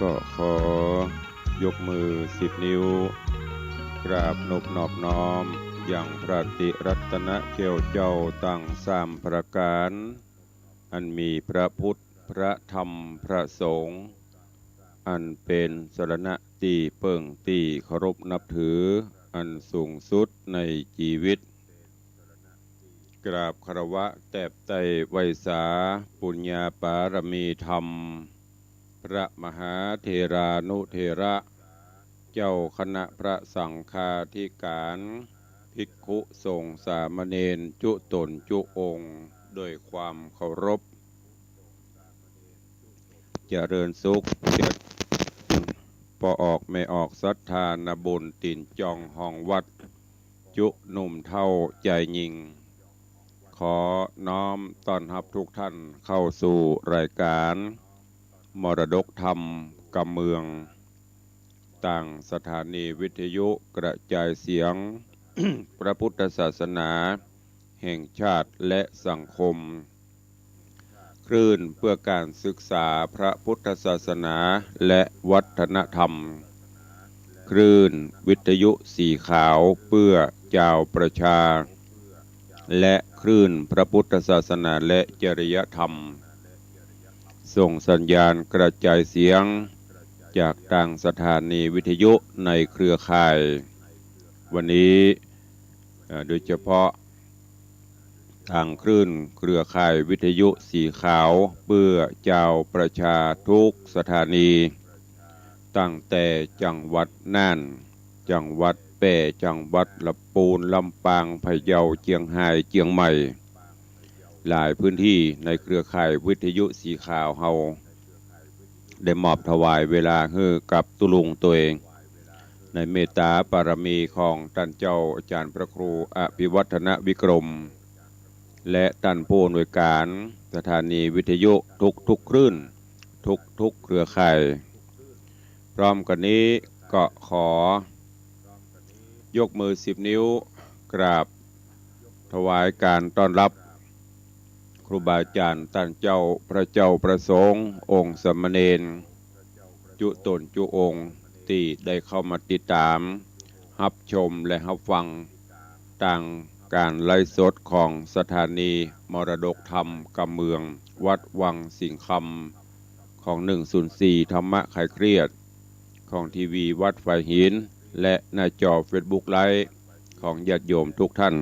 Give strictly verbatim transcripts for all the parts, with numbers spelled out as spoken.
ก็ขอยกมือสิบนิ้ว กราบนบนอบน้อมยังพระติรัตนแก้วเจ้าตังสามประก๋าน อันมีพระพุทธ พระธรรม พระสงฆ์ อันเป๋นสรณะตี้เปิ้งตี้เคารพนับถืออันสูงสุดในจีวิต กราบคารวะแตบไต้ไหว้สาปุญญาปารมีธรรม พระมหาเถรานุเถระ เจ้าคณะพระสังฆาธิการ ภิกขุสงฆ์สามเณรจุ๊ต๋นจุ๊องค์ ด้วยความเคารพ เจริญสุข เจริญ ป้อออกแม่ออกศรัทธานาบุญตี๋นจองห้องวัด จุ๊หนุ่มเฒ่าจายญิง ขอน้อมต้อนฮับทุกท่านเข้าสู่รายการมรดกธรรมกำเมือง ตางสถานีวิทยุกระจายเสียง พระพุทธศาสนาแห่งชาติและสังคม คลื่นเพื่อการศึกษาพระพุทธศาสนาและวัฒนธรรม คลื่นวิทยุสีขาวเพื่อจาวประชา และคลื่นพระพุทธศาสนาและจริยธรรม ส่งสัญญาณกระจายเสียงจากตางสถานีวิทยุในเครือข่าย วันนี้ เอ่อ โดยเฉพาะตางคลื่นเครือข่ายวิทยุสีขาวเปื้อจาวประชาทุกสถานี ตั้งแต่จังหวัดน่าน จังหวัดแป้ จังหวัดละปูน ลำปาง พะเยา เจียงฮาย เจียงใหม่ หลายพื้นตี้ในเครือข่ายวิทยุสีขาวเฮา ได้มอบถวายเวลาหื้อกับตุ๊ลุงตวย ในเมตต๋าปารมีของต้านเจ้าอาจ๋ารย์พระครูอภิวัฒนวิกรม และต้านผู้อำนวยการสถานีวิทยุทุกๆคลื่น ทุกๆเครือข่าย พร้อมกั๋นนี้ก็ขอ ยกมือสิบนิ้ว กราบถวายการต้อนฮับ ครูบาอาจ๋ารย์ต้านเจ้า พระเจ้าประสงค์ องค์สามเณร จุ๊ต๋นจุ๊องค์ ตี้ได้เข้ามาติดต๋าม ฮับชมและฮับฟัง ตางการไลฟ์สดของสถานีมรดกธรรมกำเมือง วัดวังสิงห์คำ ของหนึ่งศูนย์สี่ธรรมะคลายเครียด ของทีวีวัดฝายหิน และหน้าจอเฟซบุ๊กไลฟ์ของญาติโยมทุกท่าน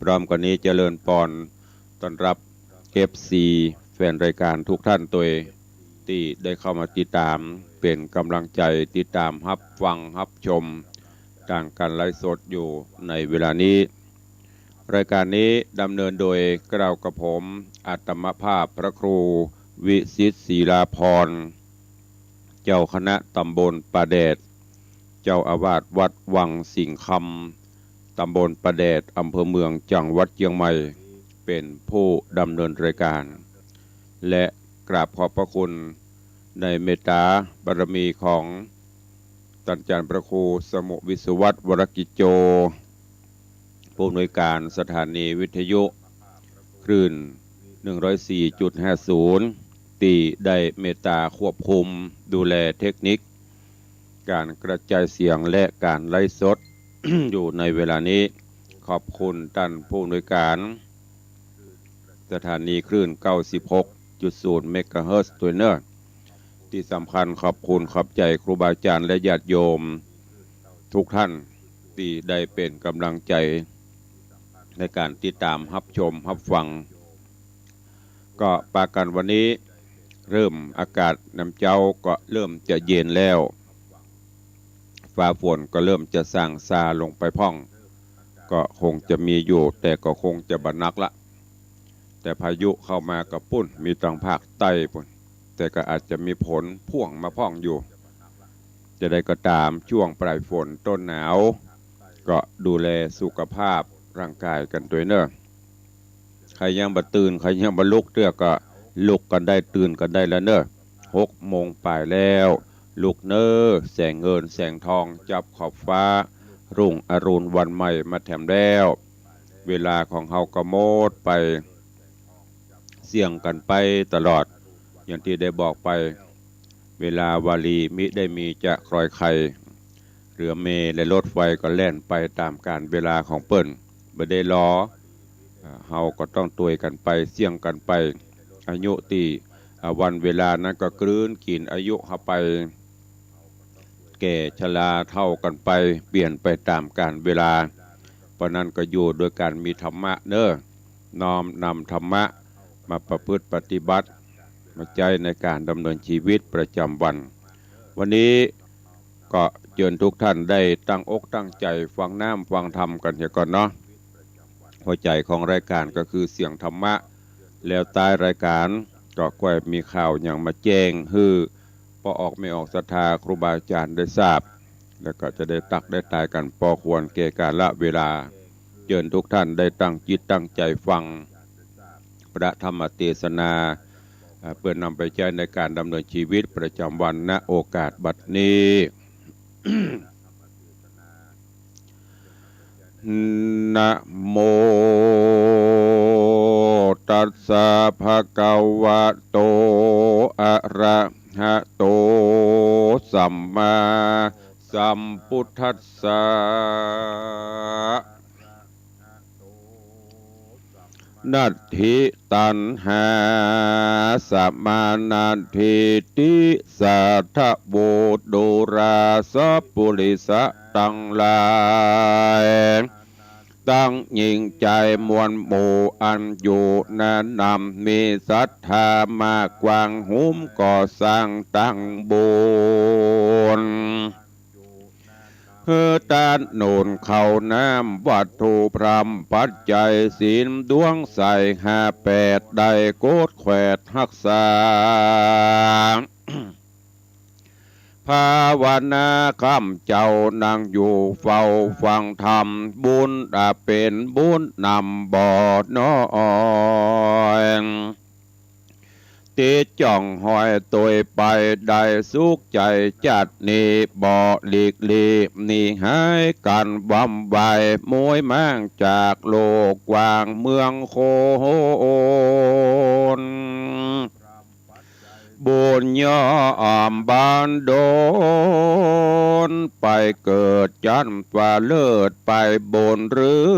พร้อมกั๋นนี้เจริญปอนต้อนฮับ เอฟซี แฟนรายการทุกท่านตวย ตี้ได้เข้ามาติดต๋าม เป๋นก๋ำลังใจ๋ติดต๋ามฮับฟังฮับชม ตางการไลฟ์สดอยู่ในเวลานี้ รายการนี้ดำเนินโดยเกล้ากระผม อาตมาภาพพระครูวิสิทธิ์ ศิลาภรณ์ เจ้าคณะตำบลป่าแดด เจ้าอาวาสวัดวังสิงห์คำ ตำบลป่าแดด อำเภอเมือง จังหวัดเจียงใหม่ เป๋นผู้ดำเนินรายการ และกราบขอบพระคุณในเมตตาบารมีของ ต้านอาจ๋ารย์พระครูสมุห์ วิศวัฒน์ วรกิจโจ ผู้อำนวยการสถานีวิทยุคลื่น หนึ่งร้อยสี่จุดห้าศูนย์ ตี้ได้เมตตาควบคุมดูแลเทคนิค ก๋านกระจายเสียงและก๋านไลฟ์สด อยู่ในเวลานี้ ขอบคุณต้านผู้อำนวยการ สถานีคลื่น เก้าสิบหกจุดศูนย์เมกะเฮิรตซ์ ตวยเน่อ ตี้สำคัญขอบคุณขอบใจ๋ครูบาอาจ๋ารย์และญาติโยมทุกท่าน ตี้ได้เป๋นก๋ำลังใจ๋ในก๋านติดต๋ามฮับชมฮับฟัง ก็ปากั๋นวันนี้เริ่มอากาศนำเจ๊าก็เริ่มจะเย็นแล้ว ฟ้าฝนก็เริ่มจะส่างซาลงไปพ่อง ก็คงจะมีอยู่ แต่ก็คงจะบ่หนักละ แต่พายุเข้ามาก็ปู๊น มีตางภาคใต้ปู๊น แต่ก็อาจจะมีฝนพ่วงมาพ่องอยู่ จะใดก็ต๋าม ช่วงปลายฝนต้นหนาว ก็ดูแลสุขภาพร่างกายกั๋นตวยเน่อ ใผยังบ่ตื่น ใผยังบ่ลุกเตื้อก็ลุกกั๋นได้ ตื่นกั๋นได้แล้วเน่อ หกโมงป๋ายแล้ว ลุกเน่อ แสงเงินแสงทองจับขอบฟ้า รุ่งอรุณวันใหม่มาแถมแล้ว เวลาของเฮาก็หมดไป เสี่ยงกั๋นไปตลอด อย่างตี้ได้บอกไป เวลาวารีมิได้มีจะคลอยใคร เรือเมล์และรถไฟก็แล่นไปต๋ามกาลเวลาของเปิ้น บ่ได้รอ อ่า เฮาก็ต้องตวยกั๋นไป เสี่ยงกั๋นไป อายุตี้ อ่า วันเวลานั้นก็กลืนกิ๋นอายุเฮาไป แก่ชราเฒ่ากั๋นไป เปลี่ยนไปต๋ามกาลเวลา เพราะนั้นก็อยู่โดยก๋านมีธรรมะเนาะ น้อมนำธรรมะมาประพฤติปฏิบัติ มาใจ๊ในก๋านดำเนินชีวิตประจ๋ำวัน วันนี้ก็เจิญทุกท่านได้ตั้งอกตั้งใจ๋ฟังน้ำฟังธรรมกั๋นเหียก่อนเนาะ หัวใจ๋ของรายก๋านก็คือเสียงธรรมะ แล้วต๊ายรายก๋านก็ค่อยมีข่าวหยังมาแจ้งหื้อป้อออกแม่ออกศรัทธาครูบาอาจ๋ารย์ได้ทราบ แล้วก็จะได้ตักได้ตายกั๋นปอควรแก่กาละเวลา เจิญทุกท่านได้ตั้งจิตตั้งใจ๋ฟังพระธรรมเตสนา อ่า เปื้อนำไปใจ๊ในก๋านดำเนินชีวิตประจ๋ำวัน ณ โอกาสบัดนี้ นะโมตัสสะภะคะวะโต อะระหะโต สัมมาสัมพุทธัสสะ นัตถิตัณหา สมานัตถิ ติสาทะโว ดูราสะปุริสะตังหลาย ตังหญิงจายมวลหมู่อันอยู่นานัม มีศรัทธามากว้าง หุมก่อสร้างตั้งบุญ หื้อตานหนุนข้าวน้ำ วัตถุพร่ำปัจจัย ศีลดวงใสห้าแปด ได้โกดแขวดฮักษา ภาวนาค่ำเจ๊านั่งอยู่เฝ้าฟังธรรม บุญอาจเป๋นบุญนำบ่น้อย ติดจ้องห้อยตวยไป ได้สุขใจ๋จัดนี้ บ่หลีกหลีกหนีหายกั๋น วำไว ม้วยม่างจากโลกกว้างเมืองคน บุญย่อมบันดล ไปเกิดจั๊นฟ้าเลิศไปบน หรือ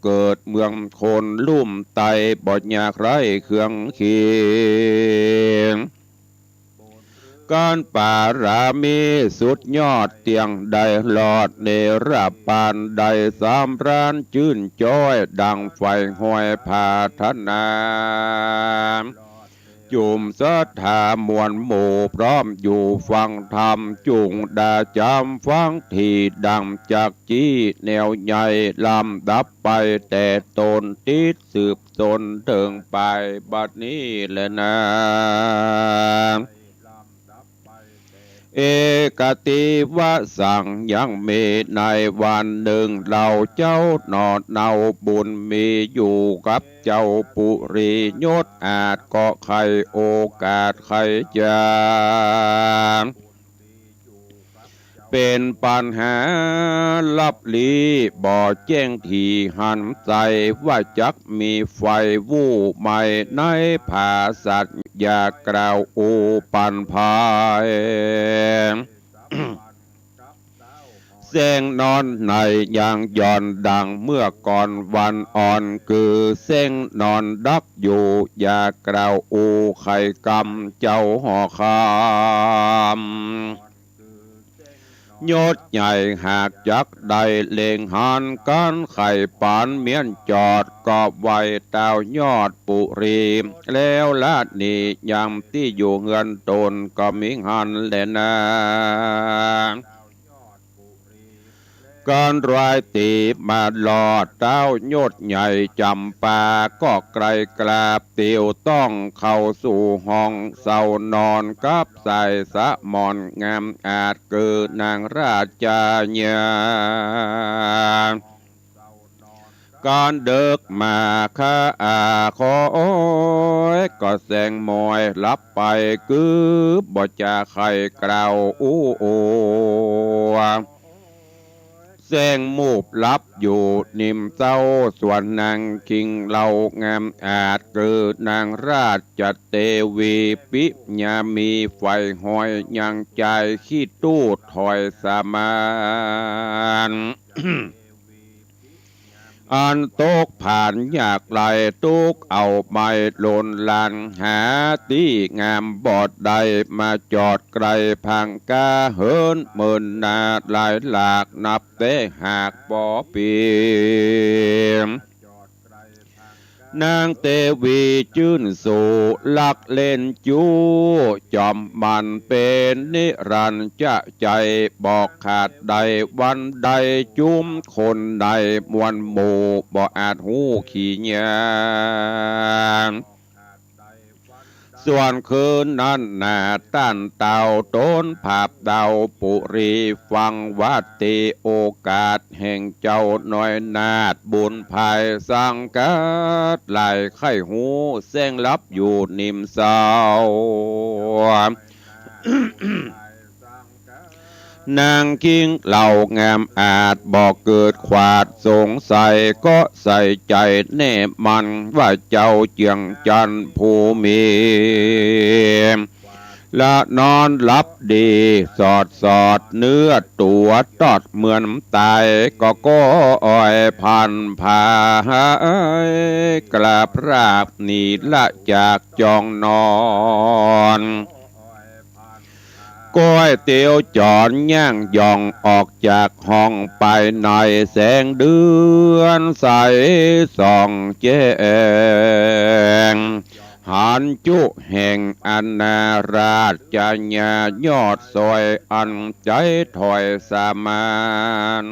เกิดเมืองคนลุ่มไต้ บ่ยากไร้เครื่องเคียง ก๋านปารามีสุดยอดเตี้ยง ได้รอดเนรปาน ได้สำราญจื้นจ้อย ดังใฝ่ฮวยผาถนา จุ่มศรัทธามวลหมู่ พร้อมอยู่ฟังธรรม จุ่งดาจ๋ำฟังที ดังจักจี้แนวใหญ่ ลำดับไปแต่ต้น ติดสืบต้นเถิงปายบัดนี้แลนา เอกัตถิวสัง ยังมีในวันนึ่ง เฮาเจ้าหน่อเนาบุญมีอยู่กับเจ้าปุรี ยศอาจก็ใค่โอกาสใค่จะ เป๋นปัญหาลับลี้ บ่แจ้งถี่หันใจ๋ ว่าจักมีใผฮู้ไหม ในผาสัตว์ อย่ากล่าวอู้ปันภาย แสงนอนในยังหย่อนดังเมื่อก่อนวันอ่อน คือแสงนอนดักอยู่ อย่ากล่าวอู้ใค่กำเจ้าหอคำ ยศใหญ่หากจักได้เล็งหัน ก๋านใค่ปานเมียนจอด ก็ไหว้เต้ายอดปุรี แล้วละหนียังตี้อยู่เฮือนตน ก็มีหันแลนา ก๋านรายตี๋มารอด เต้ายศใหญ่จ๋ำปา ก็ใกล้กราบเตียวต้องเข้าสู่ห้องเซานอน กับสายสะหมอนงามอาจ คือนางราชญา ก๋านเดิกมาข้าอาขอโอย ก็แสงมอยหลับไป คือบ่จะใค่กล่าวอู้อวด แสงมูบหลับอยู่นิมเซ้า ส่วนนางคิงเหล่างามอาจ คือนางราชเตวีปิญญามี ใฝ่หอยยังจายขี้ตูดถอยสามัญ อันตกผานยากไร้ ตุ๊กเอาไม้หล่นหล่น หาตี้งามบ่ได้ มาจอดไกลผางก้า เหินเมินหน้าหลายหลาก นับแต่หากบ่เปียง นางเตวีจื้นสู่ ลักเล่นจู้ จ๋อมมันเป๋นนิรันดร์จะใจ๋ บ่ขาดได้วันใด จุมคนในมวลหมู่ บ่อาจฮู้ขียา ส่วนคืนนั้นนาต้านเต้า ต๋นผาบเต้าปุรี ฟังว่าตี้โอกาสแห่งเจ้าน้อยนาฏ บุญภายสังกัดหลาย ใค่ฮู้แสงลับอยู่นิมเซ้า นางคิงเหล่างามอาจ บ่เกิดขวาดสงสัย ก็ใส่ใจ๋แน่มั่น ว่าเจ้าเจียงจันทน์ผู้มี ละนอนหลับดี สอดสอดเนื้อตั๋ว ตอดเหมือนต๋าย ก็ก้อยผ่านผาย กราบราบหนีละจากจองนอน ก้อยเตียวจ๋อนย่างย่อง ออกจากห้องไปใน แสงเดือนใสส่องแจ้ง หันจุแห่งอนาราชญายอดซอย อันใจ๋ถอยสามัญ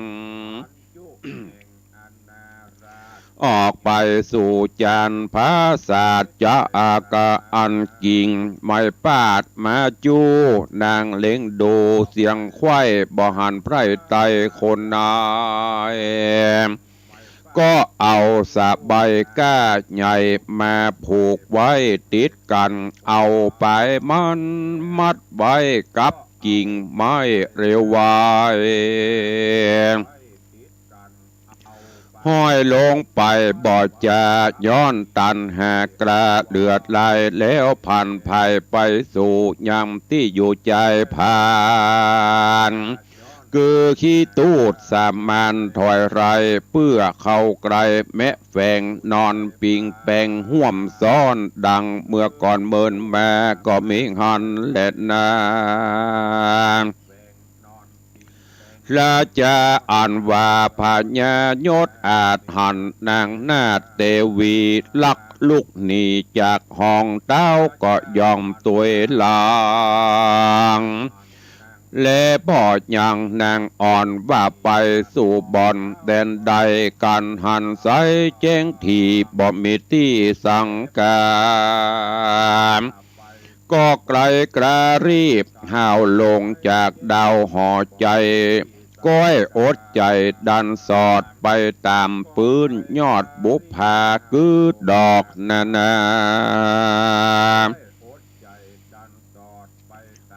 ออกไปสู่จานผาสาทจะอากะอันกิ่งไม้ปาดมาจู้ นางเล็งดูเสียงไขว้ บ่หันใผใต้คนไหน ก็เอาสะใบก้าใหญ่มาผูกไว้ติดกั๋น เอาปายมันมัดไว้กับกิ่งไม้เร็วไว ห้อยลงไปบ่จ๋า ย้อนตัณหากล้าเลือดไหล แล้วผ่านผายไปสู่ยังตี้อยู่จายผาน คือขี้ตูดสามัญถอยไร เปื้อเข้าใก้แมะแฝง นอนปิงแปงฮ่วมซ้อน ดังเมื่อก่อนเมินมาก็มีหั้นแลนา ราชาอันว่าพญายศอาจหันนางนาฏเตวีลักลุกหนีจากห้องเต้าก็ยอมตวยหลัง และบ่ยังนางอ่อนว่าไปสู่บ่อนแดนใด กั๋นหันใสแจ้งถี่บ่มีตี้สังกา ก็ไกลกรารีบห้าวลงจากดาวหอใจ๋ ก้อยอดใจ๋ดันสอดไปต๋ามปื้นยอดบุปผากือดอกนานา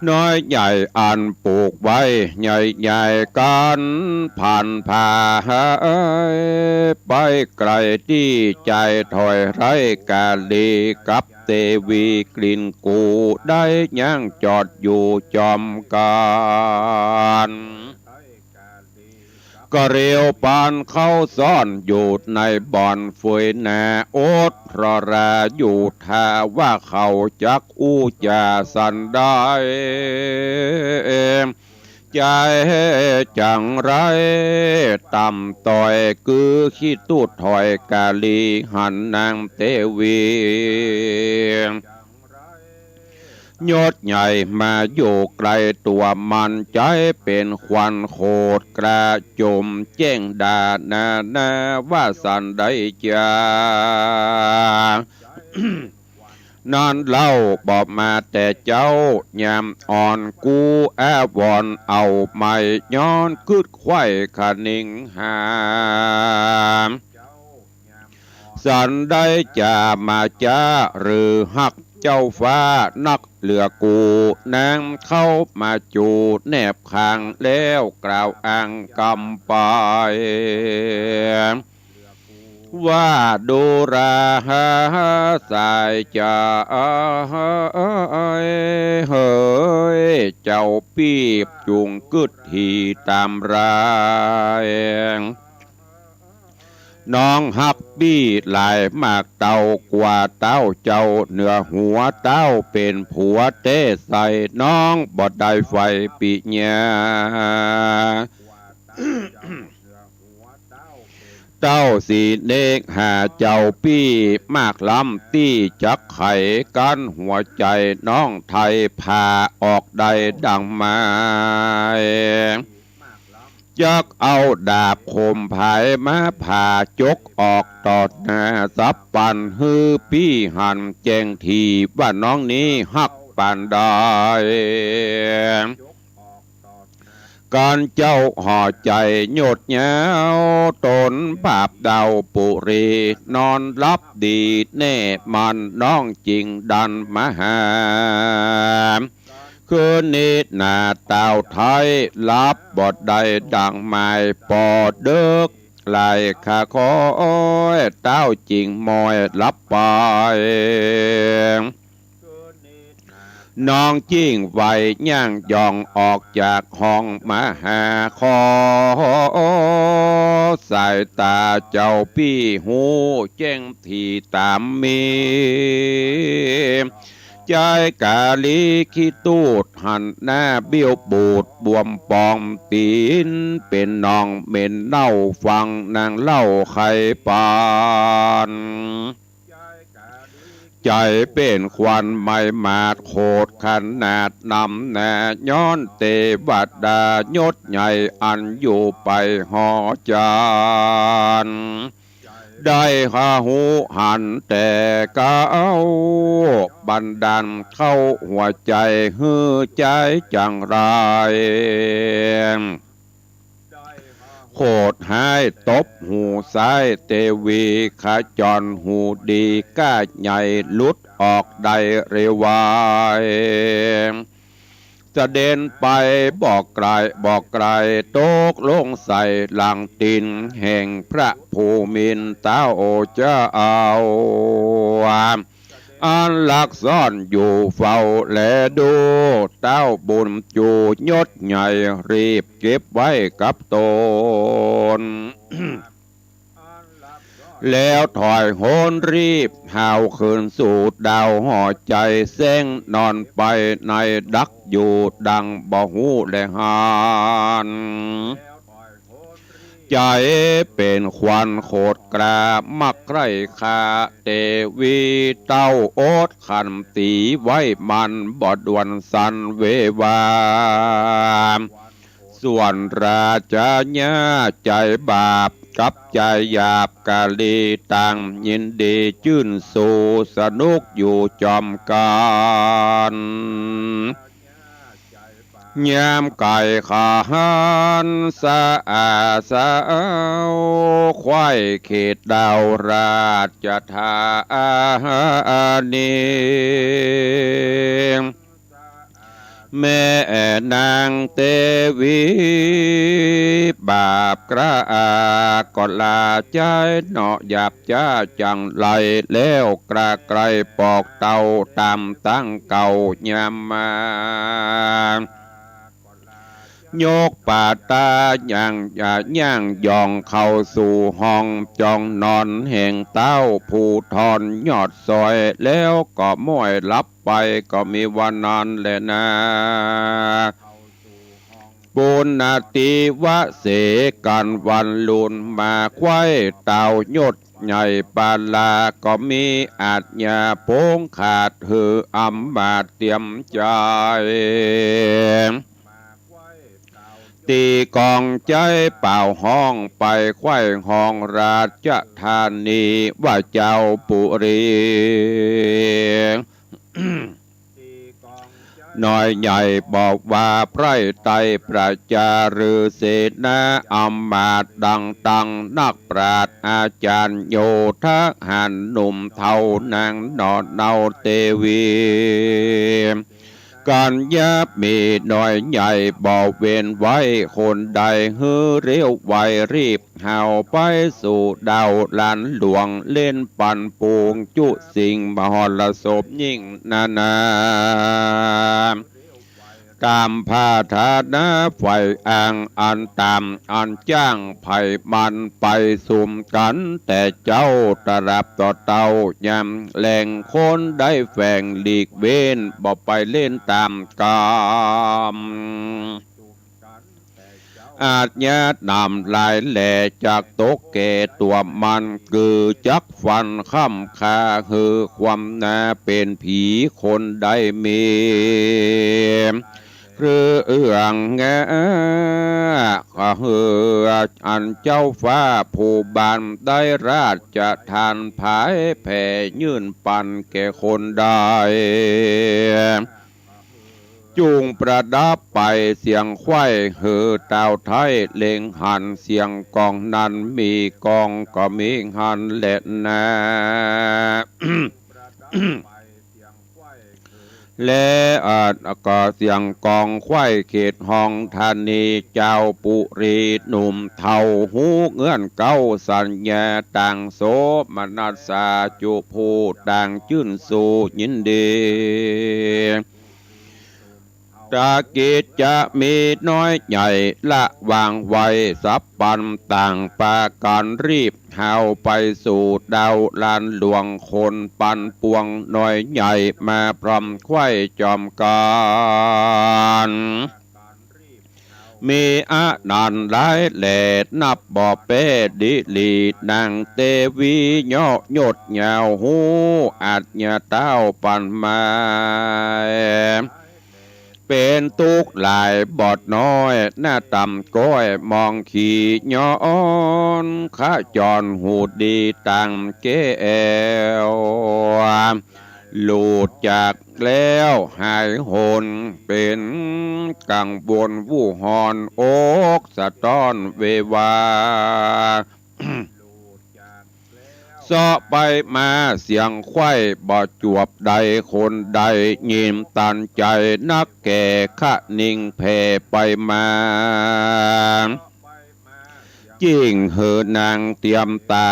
น้อยใหญ่อันปลูกไว้ใหญ่ๆ กั๋นผ่านผายไปไกลตี้ใจ๋ถอยไร้กาลีกับเตวีกลิ่นกูได้ยังจอดอยู่จอมกั๋น ก็เรียวปานเข้าซ่อนอยู่ในบ่อนเฟยนา อดรอราอยู่ท่าว่าเขาจักอู้จ๋าสันใด ใจ๋จังไรต่ำต้อย คือขี้ตูดถอยกาลีหันนางเตวี ยศใหญ่มาอยู่ไกลตั๋วมัน ใจ๋เป๋นควันโขดกระจมแจ้งด่านานาว่าสันใดจ๋า นั้นเล่าบ่มาแต่เจ๊ายามอ่อน กูอาวรณ์เอาไม้ย้อนกึ๊ดไขว้คะนิงหา สันใดจ๋ามาจ๊าหรือฮัก เจ้าฟ้านักเหลือกู นางเข้ามาจูแนบข้าง แล้วกล่าวอ้างกำไป ว่าดูราสายจาย เฮย เจ้าปี้จุ่งกึ๊ดหีต๋ามราย น้องฮักปี้หลายมากเต้ากว่าเต้าเจ้า เหนือหัวเต้าเป๋นผัวแต๊ใส่ น้องบ่ได้ใฝ่ปิญญา เต้าสิเนกหาเจ้าปี้มากล้ำ ตี้จักไขกั้นหัวใจ๋น้องไทย ผ่าออกได้ดังไม้ จักเอาดาบคมผายมาผ่าจกออกต่อหน้า สับปันหื้อปี้หันแจ้งถี่ ว่าน้องนี้ฮักปานใด กันเจ้าห่อใจ๋ยดยาว ต๋นบาปดาวปุรี นอนหลับดีแน่มั่น น้องจึงดันมาหา คืนนี้หน้าเต้าไทย หลับบ่ได้ดังหมาย ปอเดิกหลายข้าคอย เต้าจึงมอยหลับไป น้องจึงไหวย่างย่องออกจากห้องมาหา ขอสายต๋าเจ้าปี้ฮู้แจ้งถี่ต๋ามมี ใจ๊ก๋าลีขี้ตูดหันหน้าเบี้ยวปูดบวมปอง ตี๋นเป๋นหนองเหม็นเน่า ฟังนางเล่าไขปาน ใจ๋เป๋นควันไหม้หมาดโขดขนาด นำหน้าย้อนเตวดายศใหญ่ อันอยู่ไปห่อจาน ได้หาฮู้หันแต่เก๊า บันดาลเข้าหัวใจ๋ หื้อใจ๊จังไร โขดฮ้ายตบหูซ้าย เตวีขจรหูดี ก้าใหญ่หลุดออกได้เร็วไว สะเด็นไปบ่ไกล บ่ไกล ตกลงใส่หลังตี๋น แห่งพระภูมินทร์เต้าเจ้า อันลักซ่อนอยู่เฝ้าแลดู เต้าบุญจูยศใหญ่รีบเก็บไว้กับต๋น แล้วถอยโหนรีบหาวคืนสู่ดาวห่อใจ๋ แส้งนอนไปในดักอยู่ดังบ่ฮู้แลหัน ใจ๋เป๋นควันโขดกล้า มักใคร่ฆ่าเตวี เต้าอดขันตีไว้มัน บ่ด่วนสั่นเววา ส่วนราชญาใจ๋บาปกับใจ๋หยาบกาลี ต่างยินดีจื้นสูสนุกอยู่จอมกั๋น ยามไก่ขหันสะอาสาว ไขว้เขตดาวราชธานี แม่นางเตวี บาปกล้าก็ลาใจ๊เนาะ หยาบจ้าจังไร แล้วกล้าใกล้ปอกเต้าต๋ามตั้งเก่ายามมา ยกป่าตาย่าง ย่างย่องเข้าสู่ห้อง จ้องนอนแห่งเต้าผู้ทอนยอดซอย แล้วก็ม้อยหลับไป ก็มีวันนั้นแลนา ปุณณติวเสกั๋นวันลุนมา ไขว้เต้ายศใหญ่ปาลา ก็มีอาชญาผงขาด หื้ออำมาตย์เตรียมใจ๋ ตีกองใจ๊เป่าฮ้อง ไปไขว้ห้องราชธานี ว่าเจ้าปุรี น้อยใหญ่บอกว่าใคร่ไตร่ประจาฤๅษีนาอำมาตย์ดังตังนักปราชญ์อาจ๋ารย์โยธาหารหนุ่มเฒ่านางหน่อเนาเตวี กัญญามีน้อยใหญ่บ่เว้นไว้คนใด หื้อเร็วไวรีบ เฮาไปสู่ดาวลานหลวง เล่นปันปวงจุสิ่งมหรสพยิ่งนานา ต๋ามผาฐานะใฝ่อ้างอันต๋าม อันจ้างใผมันไปสุมกั๋น แต่เจ้าตราบต่อเต้ายามแลง คนได้แฝงหลีกเว้น บ่ไปเล่นต๋ามกาม อาชญานำหลายแหล่จักตกแก่ตั๋วมัน กือจักฟันค้ำคาหื้อความนาเป๋นผีคนได้มี คือเอื้องแง ก็หื้ออันเจ้าฟ้าผู้บานได้ราชทานผายแผ่ยื่นปันแก่คนได้ จุ่งประดับไปเสียงไขว้ หื้อต้าวไท้เล็งหันเสียงกองนั้น มีกองก็มีหันแลนา และอาจก็เสียงกองไขว้เขตห้องธานี เจ้าปุรีหนุ่มเฒ่าฮู้เงื่อนเก๊าสัญญา ต่างโสมนัสสาจุผู้ต่างจื้นสูยินดี ตากิจจะมีน้อยใหญ่ละวางไว้สับปันต่างปากั๋นรีบ เฮาไปสู่ดาวลานหลวง คนปันปวงน้อยใหญ่มาพร้อมไขว้จอมกั๋น มีอันนั้นหลายแหล่นับบ่แป๊ดีหลี นางเตวีเยาะยศยาวฮู้อัจญาต้าวปันมา เป๋นตุ๊กข์หลายบ่น้อย หน้าต่ำก้อยมองขี่ย้อน ขจรหูดีต่างแก้ว หลุดจากแล้วหายหน เป๋นกังวลวู่ฮอน อกสะต้อนเววา เซาะไปมาเสียงไขว้บ่จวบใด คนใดยินตันใจ๋นักแก่ คะนิงแผ่ไปมา จิ่งหื้อนางเตียมต๋า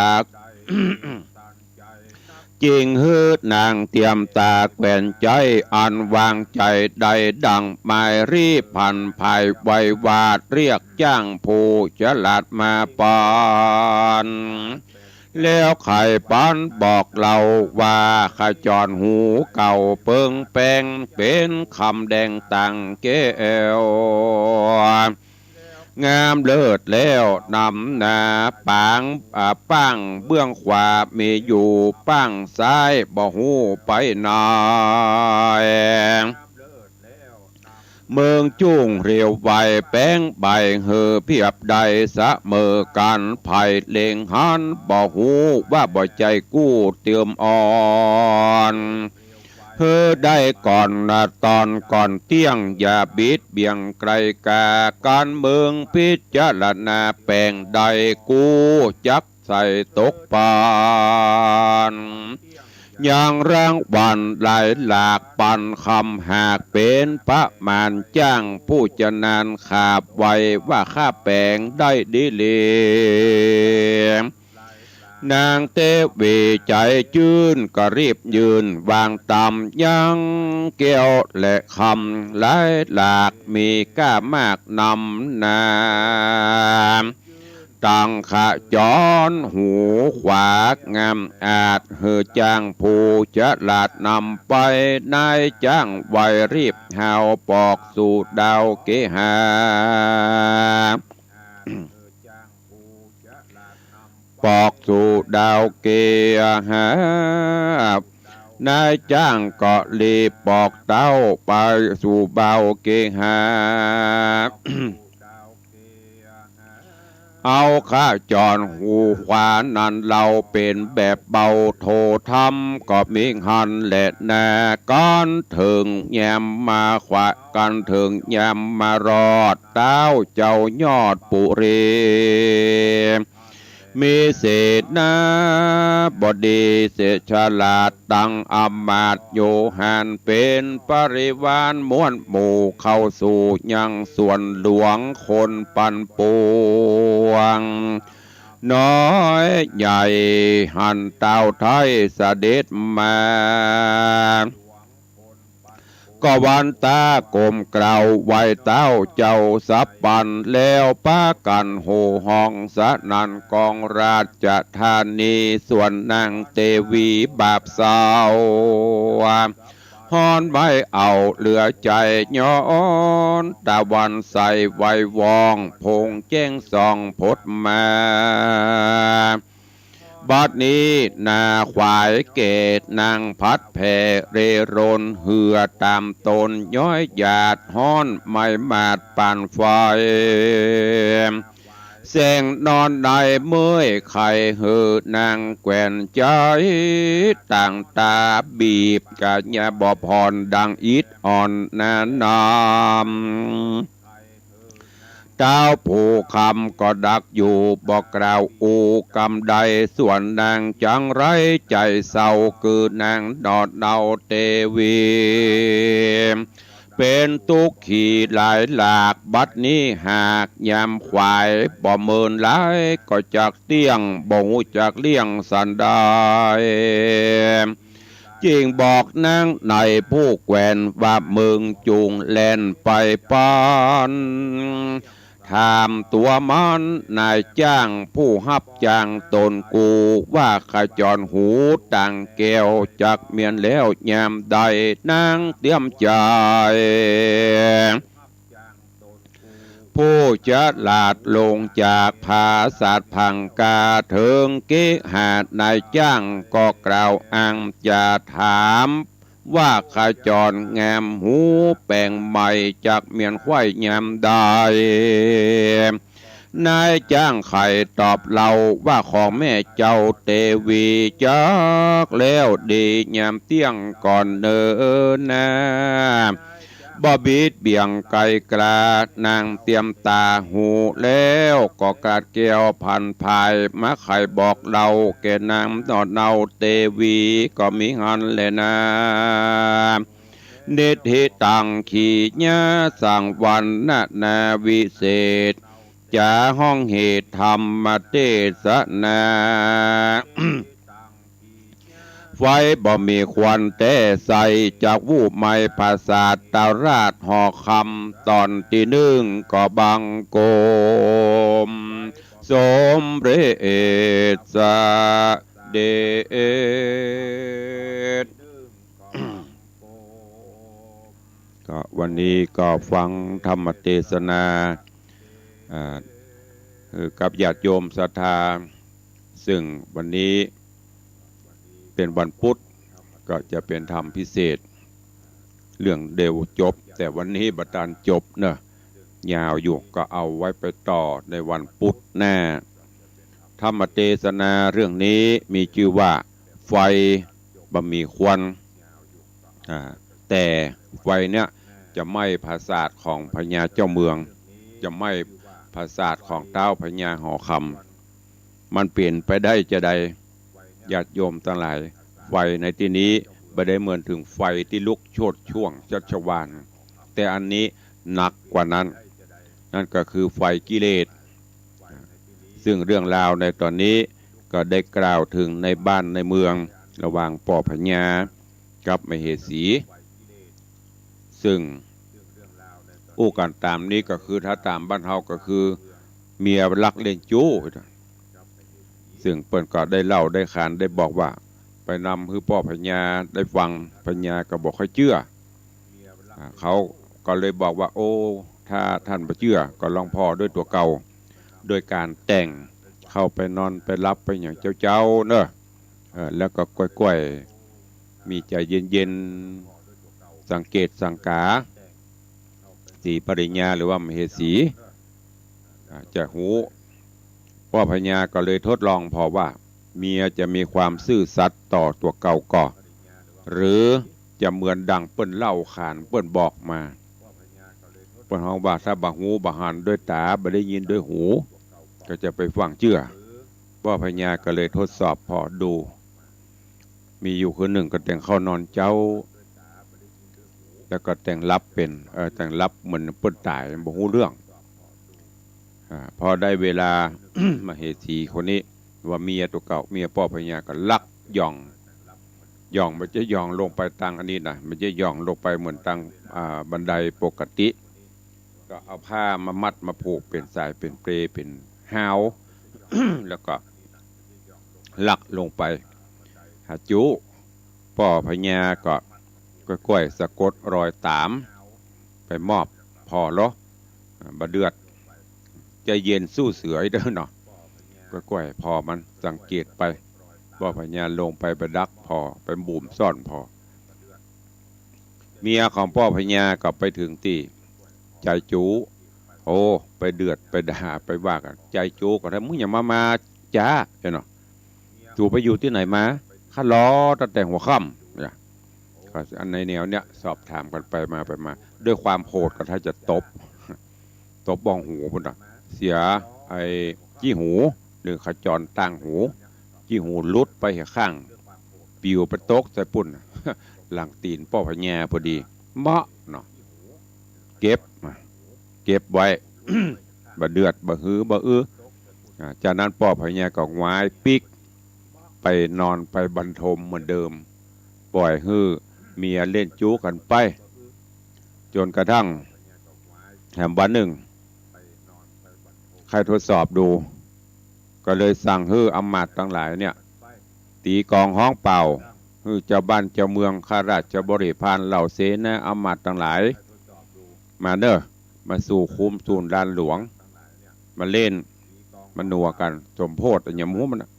จิ่งหื้อนางเตียมต๋าแขวนใจ๋ อันวางใจ๋ได้ดั่งหมาย รีบผันผายไววาท เรียกจ้างผู้ฉลาดมาปัน แล้วไขปันบอกเล่าว่า ขจรหูเก่าเปิงแป๋ง เป๋นคำแดงต่างแก้ว งามเลิศแล้วนำหน้าปาง อ่า ป้างเบื้องขวามีอยู่ ป้างซ้ายบ่ฮู้ไปไหน เมืองจุ่งเรียวไวแป๋งใบ หื้อเปรียบได้เสมอกั๋น ใผเล็งหันบ่ฮู้ว่าบ่ใจ้กู้เติมอ่อน หื้อได้ก่อนนะต๋อนก่อนเตี้ยง อย่าบิดเบี่ยงไกลกา ก๋านเมืองพิจารณาแป๋งได้กู้จักใส่ตกปัน ยังรางวัลหลายหลากปันคำหากเป๋นประมาณ จ้างผู้จะนานขาบไวว่าข้าแป๋งได้ดีหลี นางเตวีใจ๋จื้นก็รีบยื่นวางต๋ามยังแก้วและคำหลายหลากมีก้ามากนำนา ตังขจรหูขวางามอาจ หื้อจ้างผู้ฉลาดนำไป นายจ้างไวรีบหาวปอกสู่ดาวเกหา ปอกสู่ดาวเกหา นายจ้างก็รีบปอกเต้าไปสู่ดาวเกหา เ เอาขจรหูขวานั้นเล่า เป๋นแบบเบา โธธรรมก็มีหั้นแลนา ก๋านเถิงยามมาขวา ก๋านเถิงยามมารอด เต๊าเจ้ายอดปุรี มีเสนาบดีเสฉลาด ตังอำมาตย์โยหัน เป๋นปริวารม้วนหมู่ เข้าสู่ยังสวนหลวงคนปั่นป่วง น้อยใหญ่หั้น เต๊าไท้เสด็จมา ก็วันตาก้มเกล้าไหว้เต๊าเจ้าสัพพันธ์ แล้วปากั๋นโห่ฮ้องสนั่นกองราชธานี ส่วนนางเตวีบาปเศร้า ฮ้อนไหวเอาเหลือใจ๋ ย้อนตะวันใสไหววอง โผงแจ้งส่องผดมา บัดนี้นาขวายเกศ นางพัดแผ่เร่ร่อน เหื่อต๋ามต๋นย้อยหยาด ฮ้อนไหม้มาดปานไฟ แสงนอนในเมื่อยไข้ หื้อนางแขวนใจ๋ ต่างต๋าบีบ กะยาบ่ผ่อนดังอิดอ่อนนานาม เต๊าผู้คำก็ดักอยู่ บ่กล่าวอู้กำใด ส่วนนางจังไร้ใจ๋เศร้า คือนางหนอเนาเตวี เป๋นตุ๊กขีหลายหลาก บัดนี้หากยามขวาย บ่เมินหลายก็จักเตี้ยง บ่ฮู้จักเลี่ยงสันใด จึงบอกนางในผู้แขวนว่า มึงจุ่งแล่นไปปัน ถามตั๋วมันนายจ้างผู้ฮับจ้างต๋นกู ว่าขจรหูต่างแก้ว จักเมียนแล้วยามใด นางเตรียมใจ๋ ผู้ฉลาดลงจากผาสาทพังกา เถิงเกหานายจ้างก็กล่าวอ้างจะถาม ว่าขจรงามหูแป๋งใหม่ จักเมียนไขว้ยามใด นายจ้างไขตอบเล่าว่า ของแม่เจ้าเตวี จักแล้วดียามเตี้ยงก่อนเนินนา บ่บิดเบี่ยงไกลกลา นางเตรียมต๋าหูแล้ว ก็กาดแก้วผันผาย มาไขบอกเล่าแก่นางหนอเนาเตวี ก็มีหั้นแลนา นิทธิตังขีญาสังวรรณนาวิเศษ จ๋าฮ้องเหตุธรรมเตสนา ไฟบ่มีควันแต๊ใส จักฮู้ไหม้ผสาทตราชหอคำ ต๋อนตี้นึ่งก็บังคม สมเร็จเสด็จ ก็วันนี้ก็ฟังธรรมเตสนา อ่า คือกับญาติโยมศรัทธา ซึ่งวันนี้เป๋นวันพุธ ก็จะเป๋นธรรมพิเศษ เรื่องเดียวจบ แต่วันนี้บ่ตันจบเนาะ ยาวอยู่ ก็เอาไว้ไปต่อในวันพุธหน้า ธรรมเตสนาเรื่องนี้มีจื้อว่า ไฟบ่มีควัน อ่า แต่ไฟเนี่ยจะไหม้ผสาทของพญาเจ้าเมือง จะไหม้ผสาทของต๊าวพญาหอคำ มันเป๋นไปได้จาใด ญาติโยมตังหลาย ไฟในตี้นี้บ่ได้เหมือนเถิงไฟตี้ลุกโชติช่วงชัชวาล แต่อันนี้หนักกว่านั้น นั่นก็คือไฟกิเลส ซึ่งเรื่องราวในต๋อนนี้ก็ได้กล่าวเถิงในบ้านในเมือง ระหว่างป้อพญากับมเหสี ซึ่งอู้กั๋นต๋ามนี้ก็คือ ถ้าต๋ามบ้านเฮาก็คือ เมียลักเล่นจู๊ ซึ่งเปิ้นก็ได้เล่าได้ขานได้บอกว่า ไปนำหื้อป้อพญาได้ฟัง พญาก็บ่ค่อยเจื้อ อ่า เขาก็เลยบอกว่า โอ้ ถ้าต้านบ่เจื้อ ก็ลองผ่อด้วยตั๋วเก่า โดยก๋านแต่ง เข้าไปนอนไปหลับไปหยังเจ้าๆ เนาะ เออ แล้วก็ก้อยๆ มีใจ๋เย็นๆ สังเกตสังกา สีปริญญาหรือว่ามเหสี อ่า จะฮู้ ป้อพญาก็เลยทดลองผ่อว่า เมียจะมีความซื่อสัตย์ต่อตั๋วเก่าก่อ หรือจะเหมือนดังเปิ้นเล่าขานเปิ้นบอกมา เปิ้นฮ้องว่าถ้าบ่ฮู้บ่หันด้วยต๋า บ่ได้ยินด้วยหู ก็จะไปฟั่งเจื้อ ป้อพญาก็เลยทดสอบผ่อดู มีอยู่คืนนึ่งก็แต่งเข้านอนเจ๊า แล้วก็แต่งหลับเป๋น เอ่อ แต่งหลับเหมือนเปิ้นต๋าย บ่ฮู้เรื่อง อ่า พอได้เวลา มเหสีคนนี้ว่าเมียตั๋วเก่า เมียป้อพญาก็ลักหย่อง หย่อง บ่ใจ้หย่องลงไปตางอันนี้นะ บ่ใจ้หย่องลงไปเหมือนตาง อ่า บันไดปกติ ก็เอาผ้ามามัดมาผูกเป๋นสายเป๋นเปลเป๋นฮาว แล้วก็ลักลงไปหาจู๊ ป้อพญาก็ก้อยๆ สะกดรอยต๋าม ไปมอบผ่อลอ อ่า บ่าเดือด ใจ๋เย็นสู้เสืออีกเด้อเนาะ ก้อยๆ ผ่อมันสังเกตไป ป้อพญาลงไป ไปดักผ่อ ไปบุ่มซ่อนผ่อ เมียของป้อพญาก็ไปเถิงตี้ ใจ๋จู๊ โอ้ ไปเดือดไปด่าไปว่ากั๋น ใจ๋จู๊ก็ถาม มึงหยังมา มาจ๊า เนาะ สูไปอยู่ตี้ไหนมา ข้ารอตั้งแต่หัวค่ำ เนี่ย ก็อันในแนวเนี้ย สอบถามกั๋นไปมาไปมา ด้วยความโหดก็ถ้าจะตบ ตบบ้องหูปู้นน่ะ เสียไอ้จี้หู หรือขจรต่างหู จี้หูหลุดไปหั้วข้าง ปิ๋วไปตกใส่ปู้น หลังตี๋นป้อพญาพอดี เมาะเนาะ เก็บมา เก็บไว้ บ่าเดือด บ่าหือ บ่าอื้อ อ่า จากนั้นป้อพญาก็หงายปิ๊ก ไปนอนไปบรรทมเหมือนเดิม ป่อยหื้อเมียเล่นจู๊กั๋นไป จ๋นกระทั่ง แถมวันนึ่ง ใค่ทดสอบดู ก็เลยสั่งหื้ออำมาตย์ตังหลายเนี่ย ตี๋กลองฮ้องเป่า หื้อเจ้าบ้านเจ้าเมือง ข้าราชบริพาร เหล่าเสนาอำมาตย์ตังหลาย มาเน่อ มาสู่คุ้มสูนลานหลวง มาเล่น มานัวกั๋น สมโพธิอะหยังบ่ฮู้มันน่ะ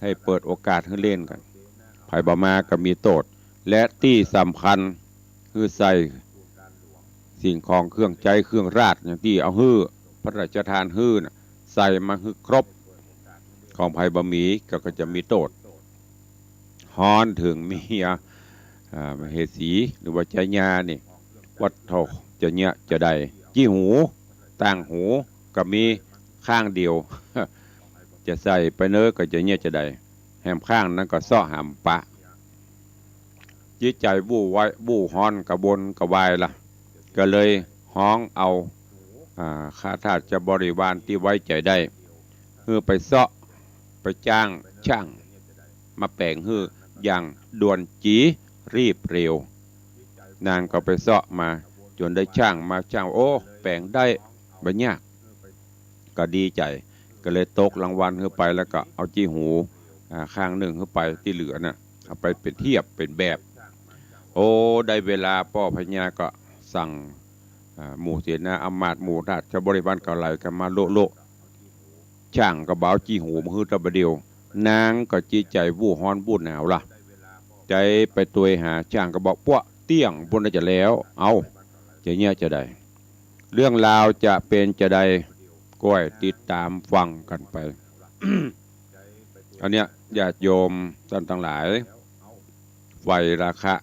หื้อเปิดโอกาสหื้อเล่นกั๋น ใผบ่มาก็มีโต้ษ และตี้สำคัญ หื้อใส่สิ่งของเครื่องใจ๊เครื่องราช อย่างตี้เอาหื้อ พระราชทานหื้อน่ะ ใส่มาหื้อครบ ของใผบ่มีก็ ก็จะมีโต้ษ ฮ้อนเถิงเมีย อ่า มเหสี หรือว่าจายานี่ วัดเฒ่าจะเยียะจะใด จี้หู ต่างหู ก็มีข้างเดียว จะใส่ไปเน่อก็จะเยียะจะใด แหมข้างนั้นก็เซาะหาบ่ปะ จิตใจ๋บู้ไว้ บู้ฮ้อนกระวนกระวายละ ก็เลยฮ้องเอา อ่า ข้าทาสบริวารตี้ไว้ใจ๋ได้ หื้อไปเซาะ ไปจ้างช่าง มาแป๋งหื้ออย่างด่วนจี๋รีบเร็ว นางก็ไปเซาะมา จ๋นได้ช่างมา ช่าง โอ้ แป๋งได้ บ่ยาก ก็ดีใจ๋ ก็เลยตกรางวัลหื้อไป แล้วก็เอาจี้หู อ่า ข้างนึ่งหื้อไป ตี้เหลือน่ะ เอาไปเป๋นเทียบ เป๋นแบบ โอ้ ได้เวลาป้อพญาก็สั่ง อ่า หมู่เสนาอำมาตย์ หมู่ราชบริวารก็ไหลกั๋นมาโละๆ ช่างก็บ่เอาจี้หูมาหื้อตะบะเดี่ยว นางก็จิตใจ๋บู้ฮ้อนบู้หนาวละ ใจ๋ไปตวยหาช่างก็บอก ปั๊วเตี้ยงปู้นน่าจะแล้ว เอ้า จะเยียะจะใด เรื่องราวจะเป๋นจะใด ก้อยติดต๋ามฟังกั๋นไป อันเนี้ย ญาติโยมต้านตังหลาย ไฟราคะ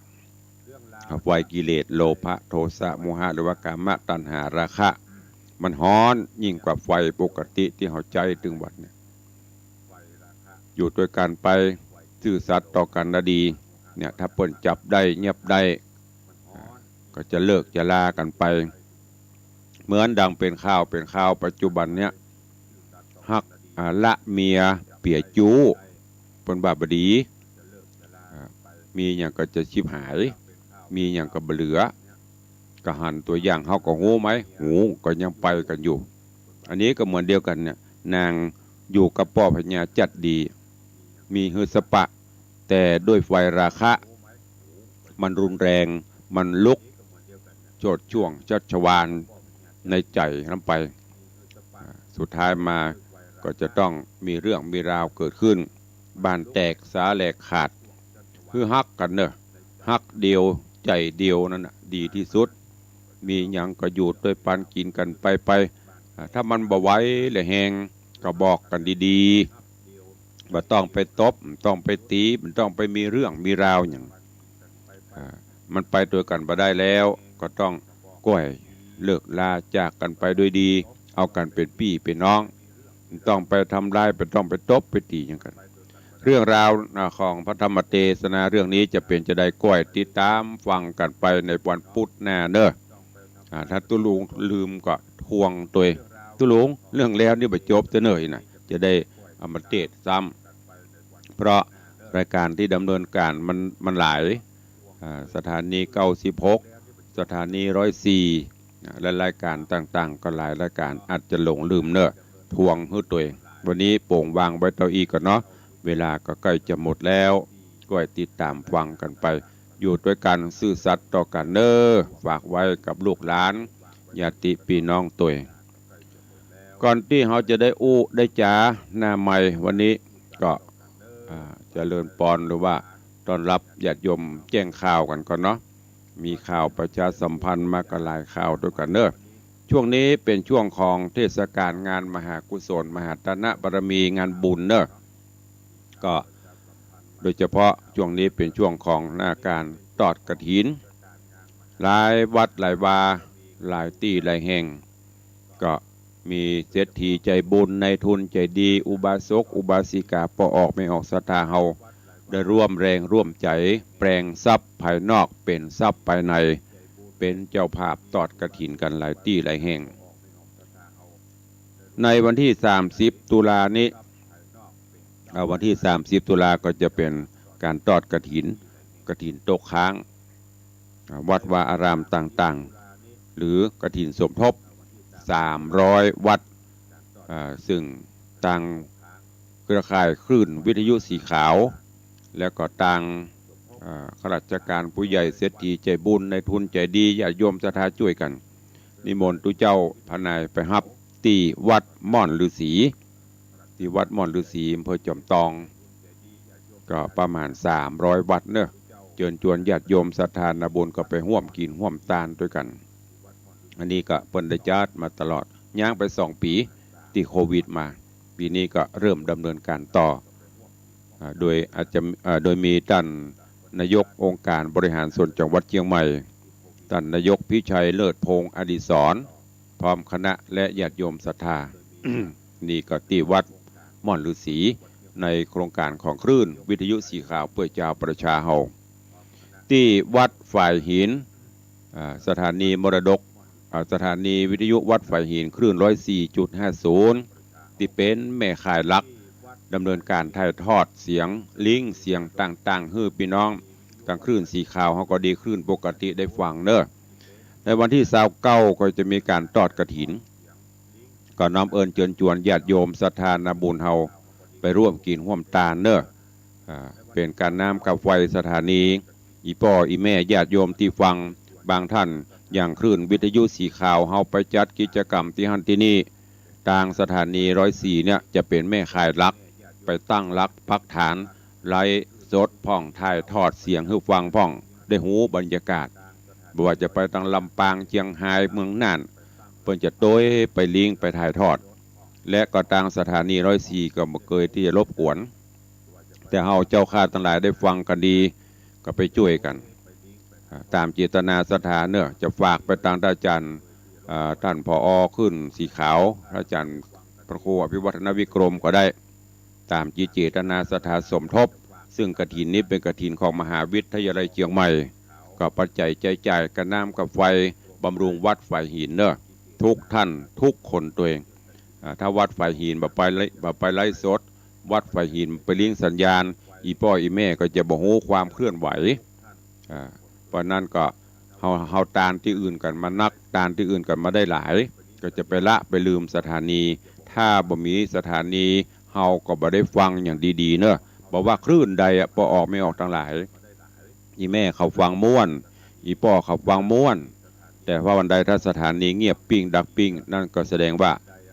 ไฟกิเลส โลภะ โทสะ โมหะ หรือว่ากามตัณหาราคะ มันฮ้อนยิ่งกว่าไฟปกติตี้เฮาใจ๊ตึงวันเนี่ย อยู่ตวยกั๋นไป ซื่อสัตย์ต่อกั๋นนะดี เนี่ย ถ้าเปิ้นจับได้ เยียบได้ อ่า ก็จะเลิกจะลากั๋นไป เหมือนดังเป๋นข่าว เป๋นข่าวปัจจุบันเนี่ย ฮัก อ่า ละเมียเปียจู๊ เปิ้นว่าบ่ดี อ่า มีหยังก็จะฉิบหาย มีหยังก็บ่เหลือ ก็หันตั๋วอย่างเฮาก็ฮู้ไหม ฮู้ ก็ยังไปกั๋นอยู่ อันนี้ก็เหมือนเดียวกั๋นเนี่ย นางอยู่กับป้อพญาจั๊ดดี มีหื้อสปะ แต่ด้วยไฟราคะ มันรุนแรง มันลุกโชติช่วงชัชวาลในใจ๋นั้นไป อ่า สุดท้ายมาก็จะต้องมีเรื่องมีราวเกิดขึ้น บ้านแตกสาแหลกขาด หื้อฮักกั๋นเน่อ ฮักเดียวใจ๋เดียวนั้นน่ะ ดีตี้สุด มีหยังก็อยู่ตวยปันกิ๋นกั๋นไปไป อ่า ถ้ามันบ่ไหวและแฮง ก็บอกกั๋นดีๆ บ่ต้องไปตบ บ่ต้องไปตี๋ บ่ต้องไปมีเรื่องมีราวหยัง อ่า มันไปตวยกั๋นบ่ได้แล้ว ก็ต้องก้อยเลิกลาจากกั๋นไปโดยดี เอากั๋นเป๋นปี้เป๋นน้อง บ่ต้องไปทำร้าย บ่ต้องไปตบไปตี๋หยังกั๋น เรื่องราว อ่า ของพระธรรมเตสนาเรื่องนี้จะเป๋นจาใด ก้อยติดต๋ามฟังกั๋นไปในวันพุธหน้าเน่อ อ่า ถ้าตุ๊ลุงลืมก็ทวงตวย ตุ๊ลุง เรื่องแล้วนี่บ่จบเตื้อเน่อ นะ จะได้เอามาเตสน์ซ้ำ เพราะรายการตี้ดำเนินก๋านมัน มันหลาย อ่า สถานีเก้าสิบหก สถานีร้อยสี่ อ่า และรายก๋านต่างๆ ก็หลายรายก๋าน อาจจะหลงลืมเน่อ ทวงหื้อตวย วันนี้โป๋งวางไว้เต้าอี้ก่อนเนาะ เวลาก็ใก้จะหมดแล้ว ก้อยติดต๋ามฟังกั๋นไป อยู่ตวยกั๋นซื่อสัตย์ต่อกั๋นเน่อ ฝากไว้กับลูกหลาน ญาติปี้น้องตวย ก่อนตี้เฮาจะได้อู้ได้จ๋าหน้าใหม่วันนี้ก็ อ่า เจริญปอนหรือว่าต้อนฮับญาติโยมแจ้งข่าวกั๋นก่อนเนาะ มีข่าวประชาสัมพันธ์มาก็หลายข่าวตวยกั๋นเน่อ ช่วงนี้เป๋นช่วงของเทศกาลงานมหากุศล มหาทานบารมี งานบุญเน่อ ก็โดยเฉพาะช่วงนี้เป๋นช่วงของหน้าก๋านทอดกฐิน หลายวัดหลายวา หลายตี้หลายแห่ง ก็มีเศรษฐีใจ๋บุญ นายทุนใจ๋ดี อุบาสกอุบาสิกา ป้อออกแม่ออกศรัทธาเฮา ได้ร่วมแรงร่วมใจ๋ แปลงทรัพย์ภายนอกเป๋นทรัพย์ภายใน เป๋นเจ้าภาพทอดกฐินกั๋นหลายตี้หลายแห่ง ในวันตี้สามสิบตุลานี้ อ่า วันตี้สามสิบตุลาก็จะเป๋นก๋านทอดกฐิน กฐินตกค้าง อ่า วัดวาอารามต่างๆ หรือกฐินสมทบ สามร้อยวัด อ่า ซึ่งตางเครือข่ายคลื่นวิทยุสีขาว แล้วก็ตาง อ่า ข้าราชก๋านผู้ใหญ่ เศรษฐีใจ๋บุญ นายทุนใจ๋ดี ญาติโยมศรัทธาจ้วยกั๋น นิมนต์ตุ๊เจ้าพระนายไปฮับตี้วัดม่อนฤๅษี ตี้วัดม่อนฤๅษี อำเภอจอมตอง ก็ประมาณสามร้อยวัดเน่อ เจิญจวนญาติโยมศรัทธานาบุญก็ไปฮ่วมกิ๋นฮ่วมตานตวยกั๋น อันนี้ก็เปิ้นได้จัดมาตลอด ย้างไปสองปี๋ตี้โควิดมา ปี๋นี้ก็เริ่มดำเนินก๋านต่อ อ่า โดยอาจจะ อ่า โดยมีต้านนายกองค์การบริหารส่วนจังหวัดเจียงใหม่ ต้านนายกพิชัยเลิศพงษ์อดิศร พร้อมคณะและญาติโยมศรัทธา นี่ก็ตี้วัดม่อนฤๅษี ในโครงก๋านของคลื่นวิทยุสีขาวเปื้อจาวประชาเฮา ตี้วัดฝายหิน อ่า สถานีมรดก อ่า สถานีวิทยุวัดฝายหิน คลื่นร้อยสี่จุดห้าศูนย์ ตี้เป๋นแม่ข่ายหลัก ดำเนินก๋านถ่ายทอดเสียง ลิงก์เสียงต่างๆ หื้อปี้น้องตางคลื่นสีขาวเฮาก็ดี คลื่นปกติได้ฟังเน่อ ในวันตี้ซาวเก้าก็จะมีก๋านทอดกฐิน ก็น้อมเอิญเจิญจวนญาติโยมศรัทธานาบุญเฮาไปฮ่วมกิ๋นฮ่วมตานเน่อ อ่า เป๋นก๋านน้ำก๋าไฟสถานี อี่ป้ออี่แม่ญาติโยมตี้ฟัง บางต้านอย่างคลื่นวิทยุสีขาวเฮาไปจัดกิจกรรมตี้หั้นตี้นี่ ตางสถานีร้อยสี่เนี่ยจะเป๋นแม่ข่ายหลัก ไปตั้งหลักปักฐาน ไลฟ์สดพ่อง ถ่ายทอดเสียงหื้อฟังพ่อง ได้ฮู้บรรยากาศ บ่ว่าจะไปตางลำปาง เจียงฮาย เมืองน่าน เปิ้นจะโตยไปลิงก์ไปถ่ายทอด และก็ตางสถานีร้อยสี่ก็บ่เกยตี้จะรบกวน แต่เฮาเจ้าข้าตังหลายได้ฟังกั๋นดี ก็ไปจ้วยกั๋น อ่า ต๋ามเจตนาศรัทธาเน่อ จะฝากไปตางต้านอาจ๋ารย์ อ่า ต้าน ผอ คลื่นสีขาว อาจ๋ารย์พระครูอภิวัฒนวิกรมก็ได้ ต๋ามจิตเจตนาศรัทธาสมทบ ซึ่งกฐินนี้เป๋นกฐินของมหาวิทยาลัยเจียงใหม่ ก็ปัจจัยใจ๊จ่ายก๋าน้ำก๋าไฟ บำรุงวัดฝายหินเน่อ ทุกต้านทุกคนตวย อ่า ถ้าวัดฝายหินบ่ไปไลฟ์ บ่ไปไลฟ์สด วัดฝายหินไปลิงก์สัญญาณ อี่ป้ออี่แม่ก็จะบ่ฮู้ความเคลื่อนไหว อ่า เพราะนั้นก็เฮา เฮาตานตี้อื่นกั๋นมานัก ตานตี้อื่นกั๋นมาได้หลาย ก็จะไปละไปลืมสถานี ถ้าบ่มีสถานี เฮาก็บ่ได้ฟังอย่างดีๆ เน่อ บ่ว่าคลื่นใดอะ ป้อออกแม่ออกตังหลาย อี่แม่เขาฟังม่วน อี่ป้อเขาฟังม่วน แต่ว่าวันใดถ้าสถานีเงียบปิ้งดับปิ้ง นั่นก็แสดงว่า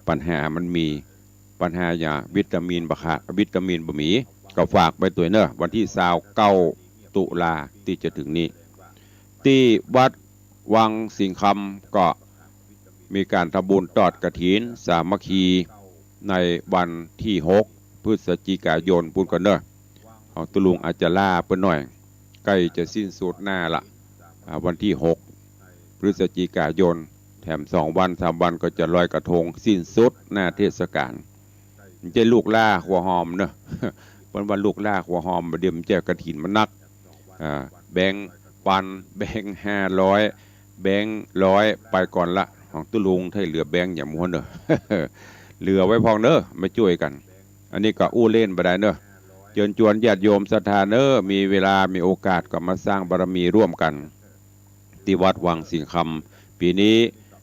ปัญหามันมี ปัญหาอย่างวิตามินบ่ขาด วิตามินบ่มี ก็ฝากไปตวยเน่อ วันตี้ซาวเก้าตุลาตี้จะเถิงนี้ ตี้วัดวังสิงห์คำก็มีก๋านทำบุญทอดกฐินสามัคคี ในวันตี้หกพฤศจิกายนปู้นก่อเน่อ ของตุ๊ลุงอาจจะล้าไปหน่อย ใก้จะสิ้นสุดหน้าละ อ่า วันตี้หกพฤศจิกายน แถมสองวันสามวันก็จะลอยกระทง สิ้นสุดหน้าเทศกาล มันจะลูกหล้าหัวหอมเน่อ เปิ้นว่าลูกหล้าหัวหอม บ่ดีมันจะกฐินมันนัก อ่า แบงค์ปัน แบงค์ห้าร้อย แบงค์ร้อย ไปก่อนละ ของตุ๊ลุงไท้เหลือแบงค์อย่างมัวเน่อ เหลือไว้พ่องเน่อ มาจ้วยกั๋น อันนี้ก็อู้เล่นบ่ได้เน่อ เจิญจวนญาติโยมศรัทธาเน่อ มีเวลามีโอกาสก็มาสร้างบารมีร่วมกั๋น ตี้วัดวังสิงห์คำ ปี๋นี้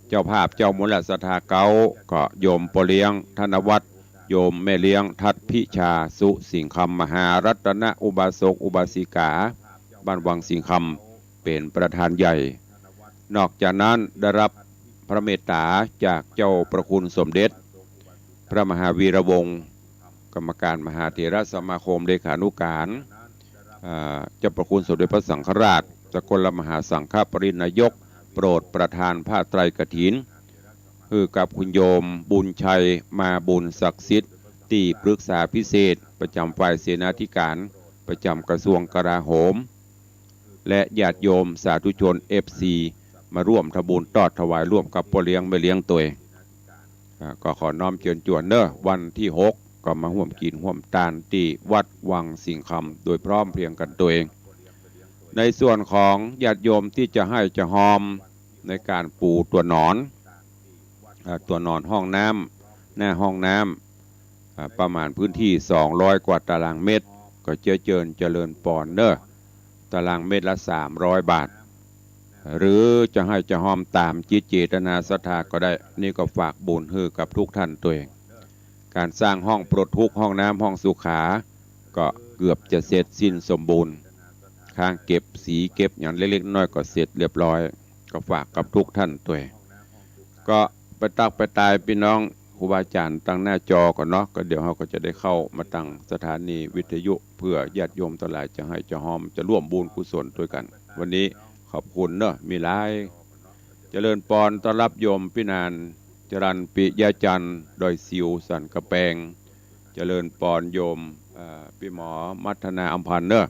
เจ้าภาพเจ้ามวลศรัทธาเก๊า ก็โยมป้อเลี้ยงธนวัฒน์ โยมแม่เลี้ยงทัดพิชา สุสิงห์คำ มหารัตนอุบาสกอุบาสิกา บ้านวังสิงห์คำ เป๋นประธานใหญ่ นอกจากนั้นได้รับพระเมตต๋าจากเจ้าพระคุณสมเด็จ พระมหาวีระวงศ์ กรรมการมหาเถรสมาคม เลขานุการ อ่า เจ้าพระคุณสมเด็จพระสังฆราช สกลมหาสังฆปริณายก โปรดประทานผ้าไตรกฐิน หื้อกับคุณโยมบุญชัย มาบุญศักดิ์สิทธิ์ ตี้ปรึกษาพิเศษ ประจำฝ่ายเสนาธิการ ประจำกระทรวงกลาโหม และญาติโยมสาธุชน เอฟซี มาร่วมทำบุญตอดถวายร่วมกับป้อเลี้ยงแม่เลี้ยงตวย อ่า ก็ขอน้อมเจิญจวนเน่อ วันตี้หกก็มาฮ่วมกิ๋นฮ่วมตานตี้วัดวังสิงห์คำ โดยพร้อมเพรียงกั๋นตวย ในส่วนของญาติโยมตี้จะไห้จะฮอมในก๋านปูตั๋วหนอน อ่า ตั๋วหนอนห้องน้ำ หน้าห้องน้ำ อ่า ประมาณพื้นตี้สองร้อยกว่าตารางเมตร ก็เจียเจิญเจริญปอนเน่อ ตารางเมตรละสามร้อยบาท หรือจะไห้จะฮอมต๋ามจิตเจตนาศรัทธาก็ได้ นี่ก็ฝากบุญหื้อกับทุกท่านตวย ก๋านสร้างห้องปลดทุกข์ ห้องน้ำ ห้องสุขา ก็เกือบจะเสร็จสิ้นสมบูรณ์ ค้างเก็บสีเก็บหยังเล็กๆน้อยๆก็เสร็จเรียบร้อย ก็ฝากกับทุกท่านตวย ก็ไปตั๊กไปตายปี้น้องครูบาอาจ๋ารย์ตังหน้าจอก่อนเนาะ ก็เดี๋ยวเฮาก็จะได้เข้ามาตังสถานีวิทยุ เพื่อญาติโยมตังหลายจะไห้จะฮอม จะร่วมบุญกุศลตวยกั๋น วันนี้ขอบคุณเนาะ มีหลาย เจริญปอนต้อนฮับโยมปี้นาน จรัญปิยะจันทร์ ดอยสิว สันก๋ำแปง เจริญปอนโยม เอ่อ ปี้หมอมัทนาอำพันธ์เน่อ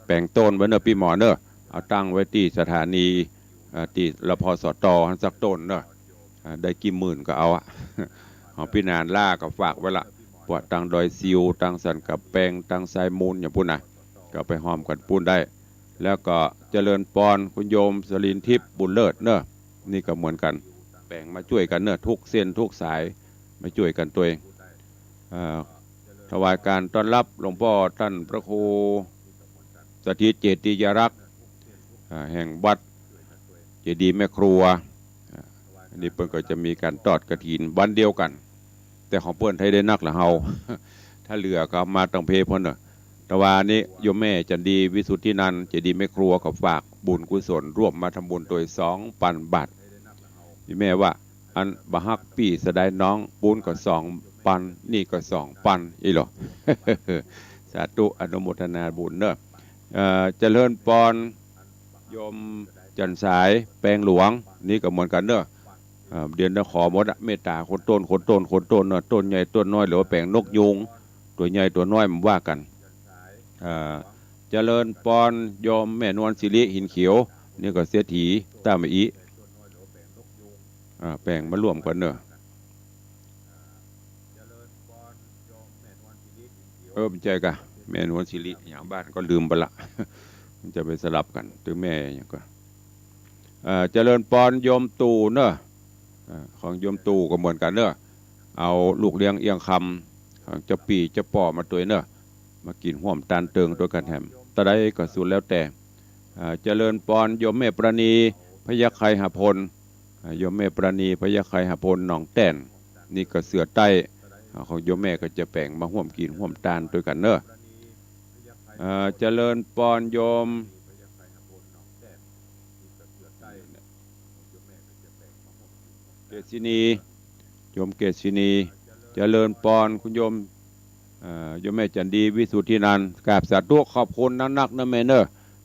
แป๋งโต้นไว้เน่อปี้หมอเน่อ เอาตั้งไว้ตี้สถานี เอ่อ ตี้ รพสต หั้นสักโต้นเน่อ อ่า ได้กี่หมื่นก็เอาอะ ของปี้นานล้าก็ฝากไว้ละ พวกตังดอยสิว ตังสันก๋ำแปง ตังทรายมูลอย่างปู้นนะ ก็ไปฮอมกั๋นปู้นได้ แล้วก็เจริญปอนคุณโยมสลินทิพย์บุญเลิศเน่อ นี่ก็เหมือนกั๋น แป๋งมาจ้วยกั๋นเน่อ ทุกเส้นทุกสาย มาจ้วยกั๋นตวย เอ่อ ถวายก๋านต้อนฮับหลวงป้อต้านพระครูสถิตเจติยารักษ์ อ่า แห่งวัดเจดีย์แม่ครัว อ่า อันนี้เปิ้นก็จะมีก๋านตอดกฐินวันเดียวกั๋น แต่ของเปิ้นไท้ได้นักละเฮา ถ้าเหลือก็เอามาตังเพพุ้นเน่อ แต่ว่านี้โยมแม่จันดีวิสุทธินันท์ เจดีย์แม่ครัว ก็ฝากบุญกุศลร่วมมาทำบุญตวยสองปันบาท โยมแม่ว่า อันบ่ฮักปี้เสียดายน้อง ปู๊นก็สองปัน นี่ก็สองปัน อี้หลอ สาธุ อนุโมทนาบุญเน่อ เอ่อ เจริญปอนโยมจันทร์สาย แปงหลวง นี่ก็เหมือนกั๋นเน่อ เอ่อ เดี๋ยวนี้ขอหมดอะ เมตต๋าคนโต้น คนโต้น คนโต้นเน่อ โต้นใหญ่โต้นน้อย หรือว่าแป๋งนกยูง ตั๋วใหญ่ตั๋วน้อย มันว่ากั๋น เอ่อ เจริญปอนโยมแม่นวลสิริ หินเขียว นี่ก็เศรษฐีต้ามะอิ อ่า แป๋งมาร่วมกั๋นเน่อ เออ บ่ใจ้ก่ะ แม่นวลสิริ หยังบ้านก็ลืมไปละ มันจะไปสลับกั๋น ตึงแม่หยังก่อ เอ่อ เจริญปอนโยมตู่เน่อ เอ่อ ของโยมตู่ก็เหมือนกั๋นเน่อ เอาลูกเลี้ยงเอี้ยงคำ ของเจ้าปี้เจ้าป้อมาตวยเน่อ มากิ๋นฮ่วมตานเติงตวยกั๋นแหม ตะใดก็สุดแล้วแต่ เอ่อ เจริญปอนโยมแม่ปราณี พยัคฆไคหพล อ่า โยมแม่ปราณี พยัคฆไคหพล หนองแต้น นี่ก็เสื้อใต้ อ่า ของโยมแม่ก็จะแป๋งมาฮ่วมกิ๋นฮ่วมตานตวยกั๋นเน่อ อ่า เจริญปอนโยม เกศินี โยมเกศินี เจริญปอนคุณโยม เอ่อ โยมแม่จันดีวิสุทธินันท์ กราบสาธุ ขอบคุณนักๆเน่อแม่เน่อ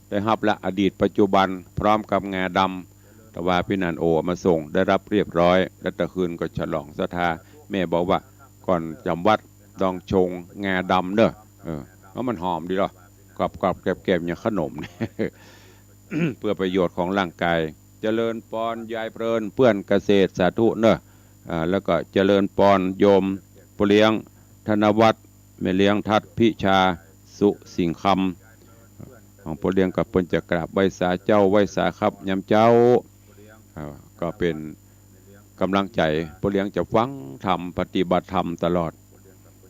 ได้ฮับละ อดีตปัจจุบัน พร้อมกับงาดำ ตะวาปี้นานโอมาส่ง ได้ฮับเรียบร้อย แล้วตะคืนก็ฉลองศรัทธา แม่บอกว่า ก่อนจ๋ำวัตร ลองชงงาดำเน่อ เออ แล้วมันหอมดีเหรอ กรอบๆ แกรบๆ อย่างขนม เพื่อประโยชน์ของร่างกาย เจริญปอนยายเพลิน เปื้อนเกษตร สาธุเน่อ อ่า แล้วก็เจริญปอนโยมป้อเลี้ยงธนวัฒน์ แม่เลี้ยงทัดพิชา สุสิงห์คำ ของป้อเลี้ยงก็เปิ้นจะกราบไหว้สาเจ้าไหว้สาครับยามเจ๊า อ่า ก็เป๋นก๋ำลังใจ๋ ป้อเลี้ยงจะฟังธรรม ปฏิบัติธรรมตลอด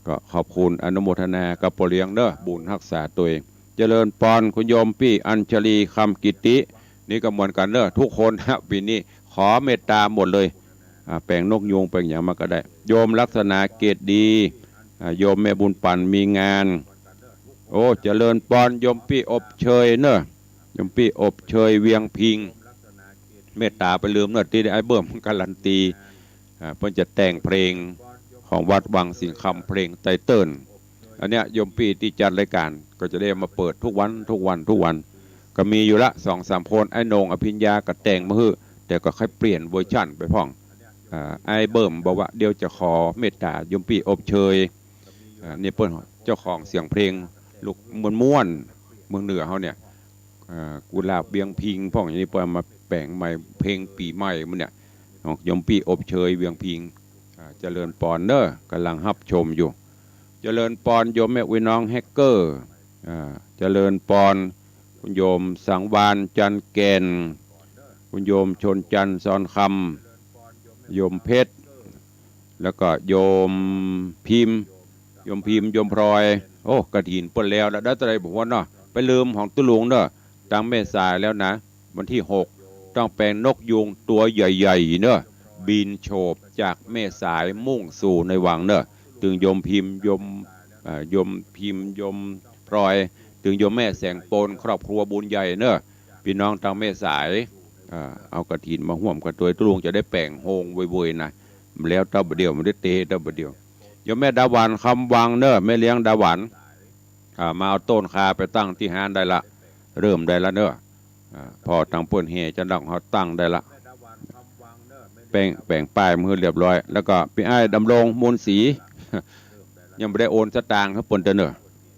ก็ขอบคุณอนุโมทนากับป้อเลี้ยงเน่อ บุญฮักษาตวย เจริญปอนคุณโยมปี้อัญชลี คำกิติ นี่ก็เหมือนกั๋นเน่อ ทุกคนฮะ ปี๋นี้ขอเมตต๋าหมดเลย อ่า แป๋งนกยูงแป๋งหยังมาก็ได้ โยมลักษณะเกตดี อ่า โยมแม่บุญปั๋นมีงาน โอ้ เจริญปอนโยมปี้อบเชยเน่อ โยมปี้อบเชยเวียงพิง เมตต๋าไปลืมเน่อ ตี้ได้อ้ายเบิ่มการันตี อ่า เปิ้นจะแต่งเพลงของวัดวังสิงห์คำ เพลงไตเติ้ล อันเนี้ยโยมปี้ตี้จัดรายก๋านก็จะได้มาเปิดทุกวัน ทุกวัน ทุกวัน ก็มีอยู่ละสองสามคน อ้ายโหน่งอภิญญาก็แต่งมาหื้อ แต่ก็ใค่เปลี่ยนเวอร์ชันไปพ่อง อ่า อ้ายเบิ่มบอกว่าเดี๋ยวจะขอเมตต๋าโยมปี้อบเชย อ่า นี่เปิ้นเจ้าของเสียงเพลงลูกม่วนๆ เมืองเหนือเฮาเนี่ย อ่า กุหลาบเวียงพิงพ่องอย่างนี้ เปิ้นมาแป๋งใหม่ เพลงปี๋ใหม่มันเนี่ย ของโยมปี้อบเชยเวียงพิง อ่า เจริญปอนเน่อ ก๋ำลังฮับชมอยู่ เจริญปอนโยมแม่อุ๊ยน้องแฮกเกอร์ อ่า เจริญปอนคุณโยมสังวาลย์ จันทร์แก่น คุณโยมชนจันทร์ ซอนคำ โยมเพชร แล้วก็โยมพิมพ์ โยมพิมพ์ โยมพลอย โอ้ กฐินเปิ้นแล้ว แล้วได้เต้าใดบ่ฮู้เนาะ ไปลืมของตุ๊ลุงเน่อ ตังแม่สายแล้วนะ วันตี้หก ต้องแป๋งนกยูงตั๋วใหญ่ๆ เน่อ บินโฉบจากแม่สายมุ่งสู่ในวังเน่อ ตึงโยมพิมพ์ โยม เอ่อ โยมพิมพ์ โยมพลอย ตึงโยมแม่แสงปน ครอบครัวบุญใหญ่เน่อ ปี้น้องตังแม่สาย อ่า เอากฐินมาฮ่วมกั๋นตวย ตุ๊ลุงจะได้แป๋งโฮงเวยๆ นะ แล้วเต้าบ่าเดี่ยว มันได้เตเต้าบ่าเดี่ยว โยมแม่ดาหวัน คำวังเน่อ แม่เลี้ยงดาหวัน อ่า มาเอาต้นคาไปตั้งตี้ฮ้านได้ละ เริ่มได้ละเน่อ อ่า พอตังเปิ้นแห่จะดังเฮาตั้งได้ละ แป๋ง แป๋งป้ายมาหื้อเรียบร้อย แล้วก็ปี้อ้ายดำรง มูลศรี ยังบ่ได้โอนสตางค์หื้อเปิ้นเตื้อเน่อ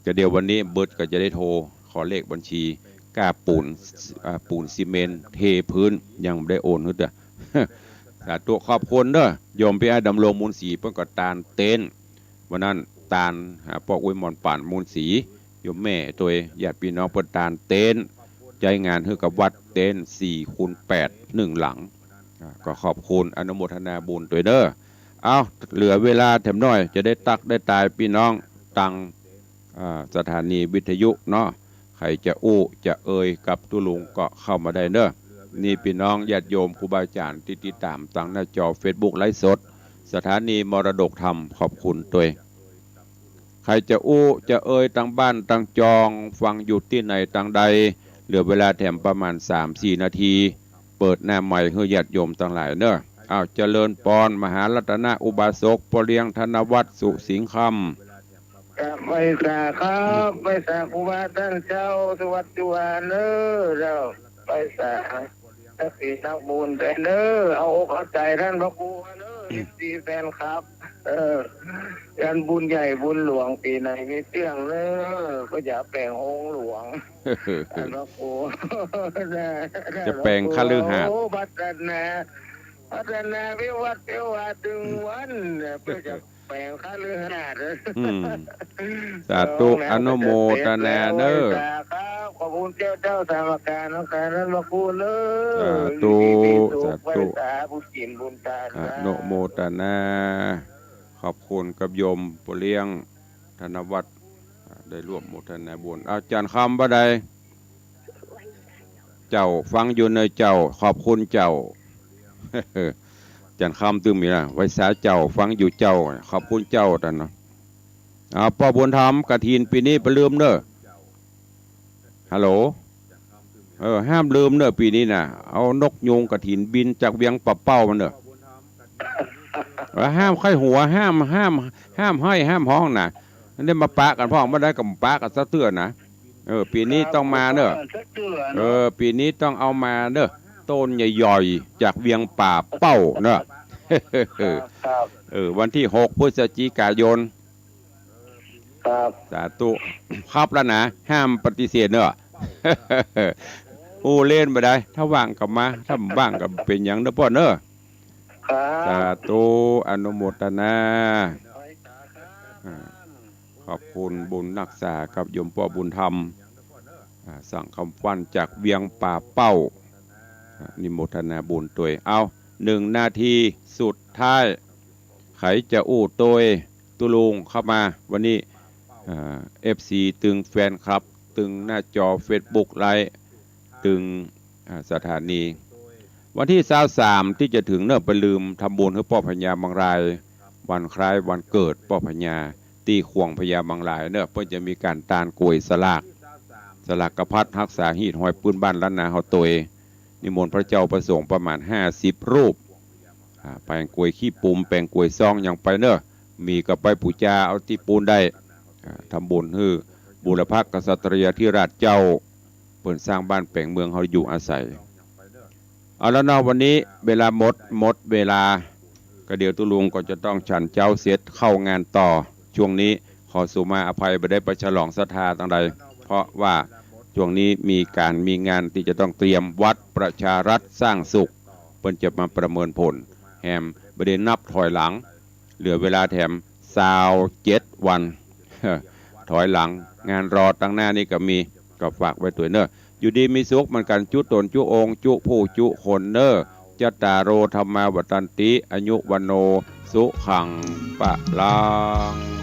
ก็เดี๋ยววันนี้เบิดก็จะได้โทรขอเลขบัญชี ก้าปูน อ่า ปูนซีเมนต์เทพื้น ยังบ่ได้โอนหื้อเตื้อ สาธุ ขอบคุณเน่อ โยมปี้อ้ายดำรง มูลศรี เปิ้นก็ตานเต็นท์ วันนั้นตานหาป้ออุ๊ยหมอนป่าน มูลศรี โยมแม่ตวย ญาติปี้น้องเปิ้นตานเต็นท์ ใจ๊งานหื้อกับวัด เต็นท์สี่คูณแปด นึ่งหลัง อ่า ก็ขอบคุณอนุโมทนาบุญตวยเน่อ เอ้า เหลือเวลาแถมหน้อย จะได้ตั๊กได้ตายปี้น้องตัง อ่า สถานีวิทยุเนาะ ใผจะอู้จะเอ่ยกับตุ๊ลุงก็เข้ามาได้เน่อ นี่ปี้น้องญาติโยมครูบาอาจ๋ารย์ตี้ติดต๋ามตังหน้าจอเฟซบุ๊กไลฟ์สด สถานีมรดกธรรม ขอบคุณตวย ใผจะอู้จะเอ่ยตังบ้านตังจอง ฟังอยู่ตี้ไหนตังใด เหลือเวลาแถมประมาณสามสี่นาที เปิดหน้าไมค์หื้อญาติโยมตังหลายเน่อ อ้าว เจริญปอน มหารัตนะอุบาสก ป้อเลี้ยงธนวัฒน์ สุสิงห์คำ ครับ ไหว้สาครับ ไหว้สาครูบาต้านเจ้า สุวัตสุวรรณเน่อ เจ้า ไหว้สา นักศีลนักบุญไปเน่อ เอาอกเอาใจ๋ต้านพระครูเน่อ เอฟซีแฟนคลับ เออ งานบุญใหญ่บุญหลวงปี๋ไหนมีเตื้องเน่อ ก็อย่าแป๋งโฮงหลวง ต้านพระครู จะแป๋งคฤหาสน์ โอ้ พัฒนา พัฒนาวิวัฒน์วิวาห์ตึงวันเนี่ย เปิ้นจะแป๋งคฤหาสน์ อืม สาธุ อนุโมทนาเน่อ สาธุ ขอบคุณเจ้า เจ้าสามการของการนั้นมาพูดเน่อ สาธุ สาธุ สาธุ สาธุ บุญกิ๋นบุญตาน อนุโมทนา ขอบคุณกับโยมป้อเลี้ยงธนวัฒน์ อ่า ได้ร่วมโมทนาบุญ อาจ๋ารย์คำว่าใด เจ้า ฟังอยู่เน่อเจ้า ขอบคุณเจ้า อาจ๋ารย์คำตึงมีนะ ไหว้สาเจ้า ฟังอยู่เจ้า ขอบคุณเจ้า ต้านเนาะ อ่า ป้อบุญธรรม กฐินปี๋นี้บ่าลืมเน่อ ฮัลโหล เออ ห้ามลืมเน่อ ปี๋นี้น่ะ เอานกยูงกฐินบินจากเวียงป่าเป้ามาเน่อ เออ ห้ามใค่หัว ห้าม ห้าม ห้ามไห้ ห้ามฮ้องน่ะ อันนี้มาปะกั๋นพ่อง บ่ได้ก็ปะกั๋นสักเตื้อน่ะ เออ ปี๋นี้ต้องมาเน่อ เออ ปี๋นี้ต้องเอามาเน่อ ต้นใหญ่ๆ จากเวียงป่าเป้าเน่อ ครับ ครับ เออ วันตี้หกพฤศจิกายน ครับ สาธุ ครับแล้วนะ ห้ามปฏิเสธเนอะ อู้เล่นบ่ได้ ถ้าว่างก็มา ถ้าบ่ว่างก็บ่เป๋นหยังเนอะป้อเนอะ ครับ สาธุ อนุโมทนา อ่า ขอบคุณบุญฮักษากับโยมป้อบุญธรรม อ่า สั่งคำขวัญจากเวียงป่าเป้า อ่า อนุโมทนาบุญตวย เอา หนึ่งนาทีสุดท้าย ใผจะอู้ตวยตุ๊ลุงเข้ามา วันนี้ อ่า เอฟซี ตึงแฟนคลับ ตึงหน้าจอเฟซบุ๊กไลฟ์ ตึง อ่า สถานี วันตี้ซาวสามตี้จะเถิงเนอะ บ่าลืมทำบุญหื้อป้อพญาบางราย วันคล้ายวันเกิดป้อพญา ตี้ข่วงพญาบางรายเนอะ เปิ้นจะมีก๋านตานก๋วยสลาก สลากกะพัด ฮักษาฮีตฮอยปื้นบ้านล้านนาเฮาตวย นิมนต์พระเจ้าพระสงฆ์ประมาณห้าสิบรูป อ่า แป๋งก๋วยขี้ปุ๋ม แป๋งก๋วยซองหยังไปเนอะ มีก็ไปปู๋จาเอาตี้ปู๊นได้ อ่า ทำบุญหื้อบูรพกษัตริยาธิราชเจ้า เปิ้นสร้างบ้านแป๋งเมืองเฮาอยู่อาศัย เอาละเนาะ วันนี้เวลาหมด หมดเวลา ก็เดี๋ยวตุ๊ลุงก็จะต้องฉันเจ๊าเสร็จเข้างานต่อ ช่วงนี้ขอสุมาอภัยบ่ได้ไปฉลองศรัทธาตังใด เพราะว่าช่วงนี้มีก๋านมีงานตี้จะต้องเตรียม วัดประชารัฐสร้างสุข เปิ้นจะมาประเมินผล แหมบ่ได้นับถอยหลัง เหลือเวลาแถมซาวเจ็ดวัน ถอยหลัง งานรอตังหน้านี่ก็มี ก็ฝากไว้ตวยเนอะ อยู่ดีมีสุขเหมือนกั๋น จุ๊ต๋นจุ๊องค์ จุ๊ผู้จุ๊คนเนอะ จัตตาโร ธัมมา วัฑฒันติ อายุ วัณโณ สุขัง พลัง